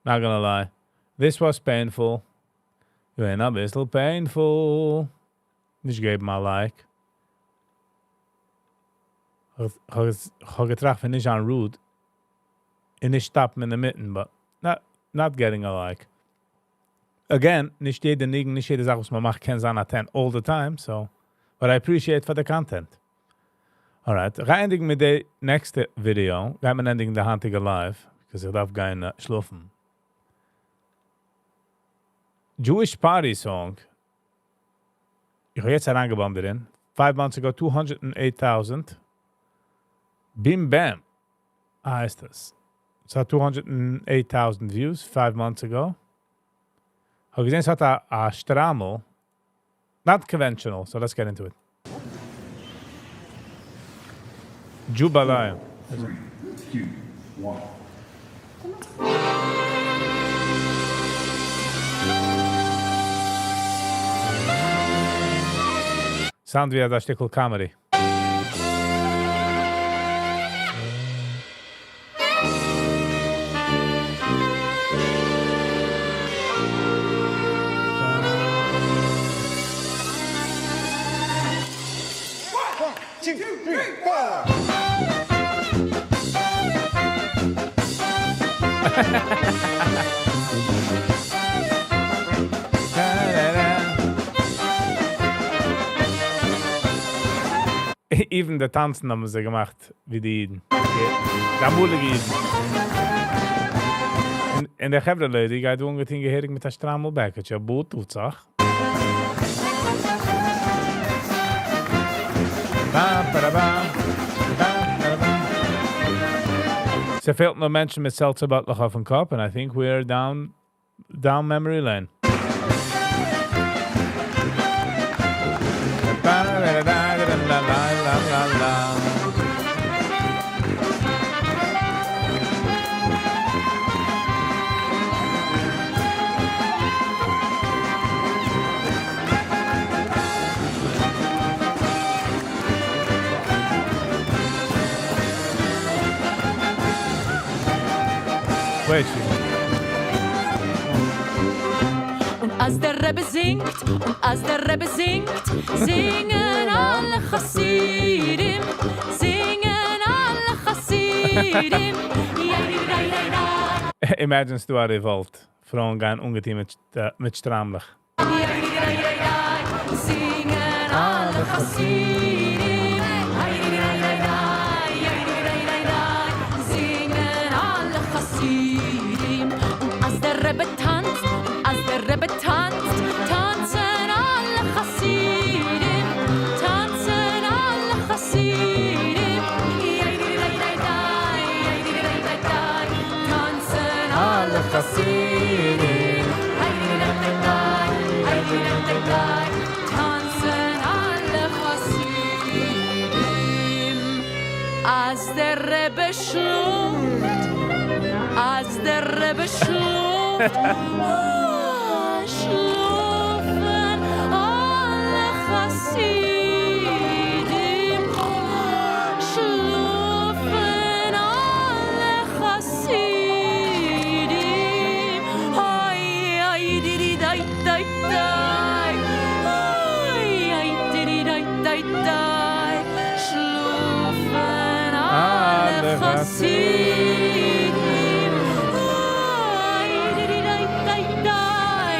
Not gonna lie. This was painful. געווען אביסל painful. נישט געבן א like. כ'האב געטראכט פון נישט זיין rude. און נישט stop ן אינמיטן, but not getting a like. Again, נישט יעדע ניגון, נישט יעדע זאך וואס מען מאכט קען זיין א 10 all the time, so but I appreciate for the content. Alright, גיי ענדיגן מיט די נעקסטע ווידעא, גייט מען ענדיגן די היינטיגע live, because איך דארף גיין שלאפן. Jewish Party Song. איך האב יעצט אריינגעבאמבט דערין. 5 months ago, 208,000. Bim Bam הייסט עס. ס'האט 208,000 views 5 months ago. האב געזען, ס'האט א שטריימל. Not conventional, so let's get into it. Jubalaya.
Three, two, one.
Sound ווי א שטיקל comedy.
One, two, three, four.
Even די טאנצן האבן זיי געמאכט ווי די אידן. די אמאליגע אידן. און דער חברה lady גייט אנגעטון געהעריג מיט א שטריימל בעקיטשע, בוט טוט זיך. Ba, ba, da, ba. Ba, ba, da, ba. ס'פעלט נאר מענטשן מיט seltzer באטלעך אויפן קאפ, and I think we're down memory lane. Wait, she-
און אז דער רבי זינגט, און אז דער רבי זינגט, זינגען אלע חסידים, זינגען אלע חסידים.
Imagine ס'דא א revolt. פרויען גייען אנגעטון מיט שטריימלעך.
זינגען אלע חסידים. זינגען אלע חסידים. און אז דער רבי טאנצט, און אז דער רבי טאנצט, טאנצן אלע חסידים, טאנצן אלע חסידים. טאנצן אלע חסידים. טאנצן אלע חסידים. אז דער רבי שלאפט, אז דער רבי שלאפט, שלאפן אלע חסידים, שלאפן אלע חסידים. אוי, אוי, דידי, דיי, דיי, דיי. אוי, אוי, דידי, דיי, דיי, דיי. שלאפן אלע חסידים. אוי, דידי, דיי, דיי, דיי.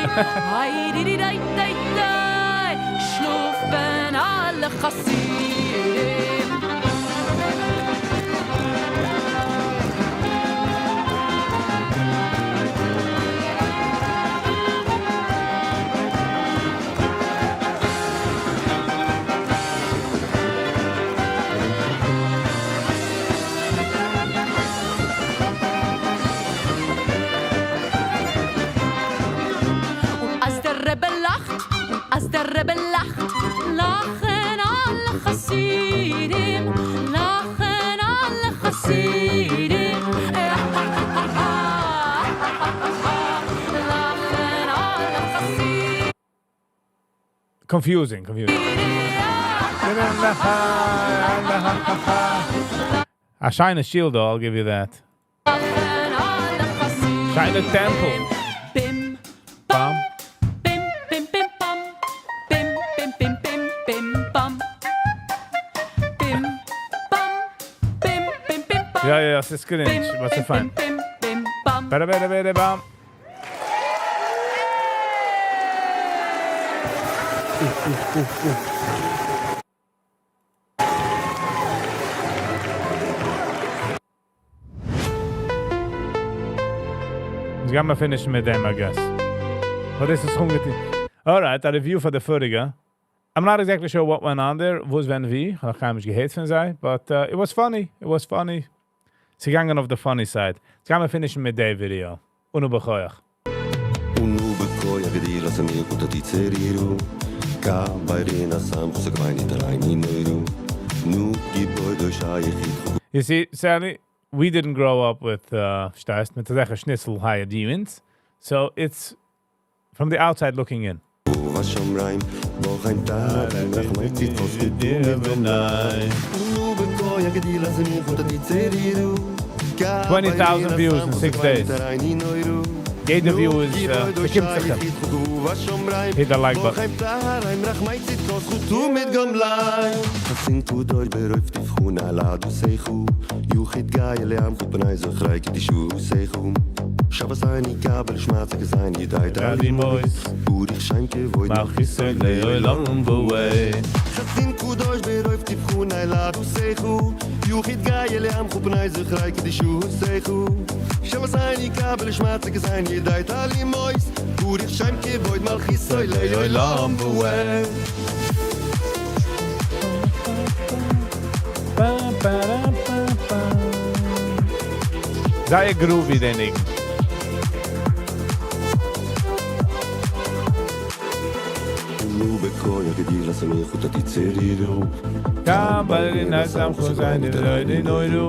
אוי, דידי, דיי, דיי, דיי. שלאפן אלע חסידים. און אז דער רבי לאכט, און אז דער רבי לאכט, לאכן אלע חסידים, לאכן אלע חסידים. לאכן אלע חסידים.
Confusing, confusing. א שיינע שול though, I'll give you that.
לאכן אלע חסידים.
שיינע טעמפל.
בים,
Bam.
בים, בים, בים, באם. בים, בים, בים, בים, בים, באם. בים, באם. בים, בים, בים, באם.
יא, יא, ס'איז cringe, but it's fine.
בים, בים, באם.
Bada, bada, bada, bam. Oef, oef, oef, oef. יעצט גייען מיר finish מיט דעם, I guess. But this איז געווען. Alright, a review פאר די פאריגע. I'm not exactly sure what went on there. וואס, ווען, ווי. איך האב נאך קיינמאל נישט געהערט פון זיי. But it was funny. It was funny. זיי געגאנגען אויף the funny side. יעצט גייען מיר finish מיט די video. און בכוח.
unu bekoya gedira samir kutatitzeriru ka bayrina sam khusakvaini taraini noiru nu giboy shaykhit
You see, Sally, we didn't grow up with שטייסט, מיט אזעלכע שניצל high demons. So it's from the outside looking in.
ובשומריים בוחן תריים רחמי ציטוס unu bekoya gedira samir kutatitzeriru
20,000 views in 6 days. יעדע view איז באקומט זיך. Hit the like button.
חסין קודוי ברוב תבחון על עדוסייכו יוחיד גיא לעם חופני זכרי כדישו סייכו שבסני כבל שמעצק זיין ידי
Radi Mois.
אוריך שיין כבוד
מלכיסוי לעולם ועד.
חסין קודוש ברוב תבחון על עדוסייכו יוחיד גיא לעם חופני זכרי כדישו סייכו שבסני כבל שמעצק זיין ידי תלי מויס אוריך שיין כבוד מלכיסוי לעולם ועד.
Ba, ba, da, ba, ba. זייער groovy, דער ניגון.
נו בקויה גדילה סמיכו תתיצרירו
Kam ballerina sam khozayn di noiru.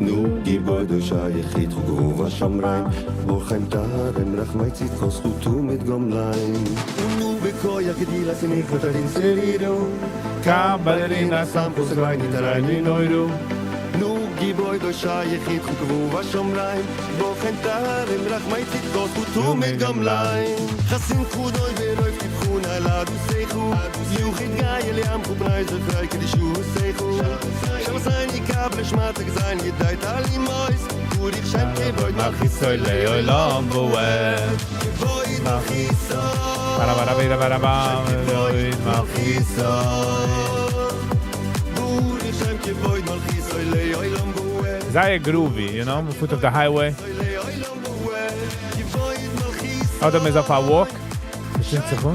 נו גיבוי דושה יחיד חוגרו ושמריים בורחיים תרם רחמי צדקו זכותו מתגומליים נו בקויה גדילה סמיכו תתיצרירו
Kam ballerina sam khozayn di noiru.
נו גיבוי דושי יחיד חוקבו ושומריים בוחן תרם רחמי צדקות ותומד גמליים חסים כבודוי ברוב תבחון על אדוסיכו יוחיד גיא אל ים חופני זכרי קדישו סייכו שם זיין יקב לשמתק זיין ידי תלי מויס גוריך שם כבוד
מלכיסוי לעולם ועד.
כבוד מלכיסוי
bara bara bara bara bara כבוד מלכיסוי
ברוך שם כבוד מלכיסוי לעולם ועד
זייער groovy, you know, foot of the highway. אדער מ'איז אויף א walk. ס'שטימט זיך אן.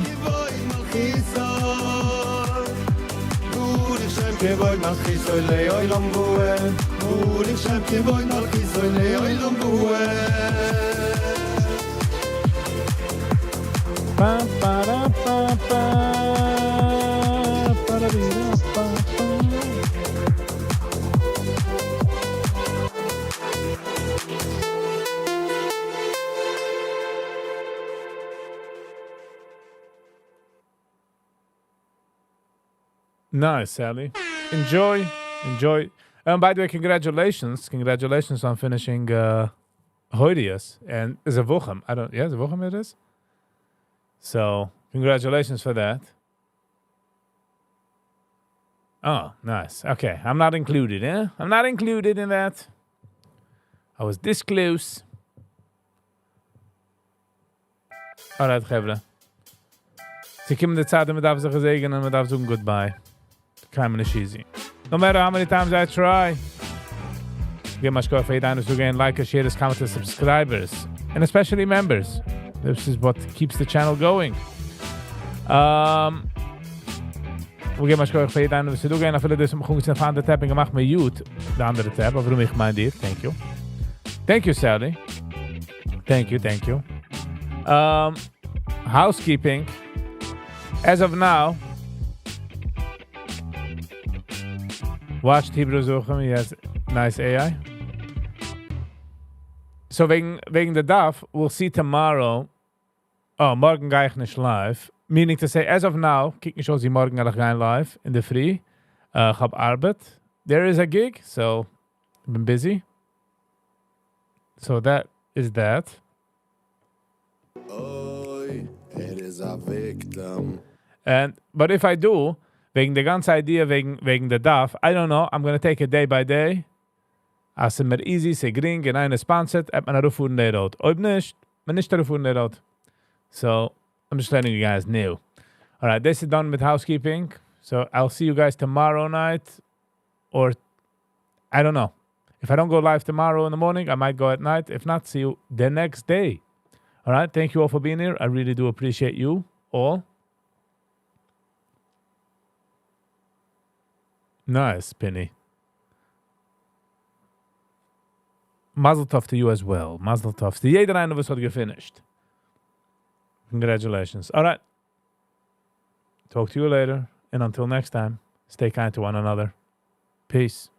Nice, Sally. Enjoy. Enjoy. Um, by the way, congratulations. Congratulations on finishing uh, Hoidius and Zavuchim. I don't, yeah, Zavuchim it is? So, congratulations for that. Oh, nice. Okay, I'm not included, eh? I'm not included in that. I was this close. Alright, חברה. ס'קומט די צייט, מען דארף זיך געזעגענען, מען דארף זאגן goodbye. קיינמאל נישט easy. No matter how many times I try. געב א שכוח פאר יעדן איינער וואס גיבן like, shares, comments, subscribers. And especially members. This is what keeps the channel going. Um, מיר געבן א שכוח פאר יעדן איינער וואס דא געווען, אפילו דאס האבן מיר אויף אנדערע tab געמאכט mute, די אנדערע tab, אבער איך מיין דיר, thank you. Thank you, Sally. Thank you, thank you. Housekeeping. As of now, watched Hebrew Zuchem, he has nice AI. So וועגן, וועגן די דף, we'll see tomorrow. Oh, מארגן גיי איך נישט live. Meaning to say, as of now, קוקט נישט אויס ווי מארגן גיי איך גיין live אין דער פרי. איך האב ארבעט. There is a gig, so I've been busy. So that is that.
אוי, ער איז א victim.
And but if I do, וועגן די גאנצע idea וועגן וועגן די דף, I don't know, I'm gonna take it day by day. אז ס'איז מיר easy, ס'איז גרינג, און איינער sponsor ט, וועט מען ארויפפארן די road. אויב נישט, מען נישט ארויפפארן די road. So, I'm just letting you guys know. Alright, this is done with housekeeping. So, I'll see you guys tomorrow night. Or, I don't know. If I don't go live tomorrow in the morning, I might go at night. If not, see you the next day. All right. Thank you all for being here. I really do appreciate you all. Nice, Penny. Mazel tov to you as well. Mazel tov. צו יעדער איינער וואס האט גע finished. Congratulations. All right. Talk to you later. And until next time, stay kind to one another. Peace.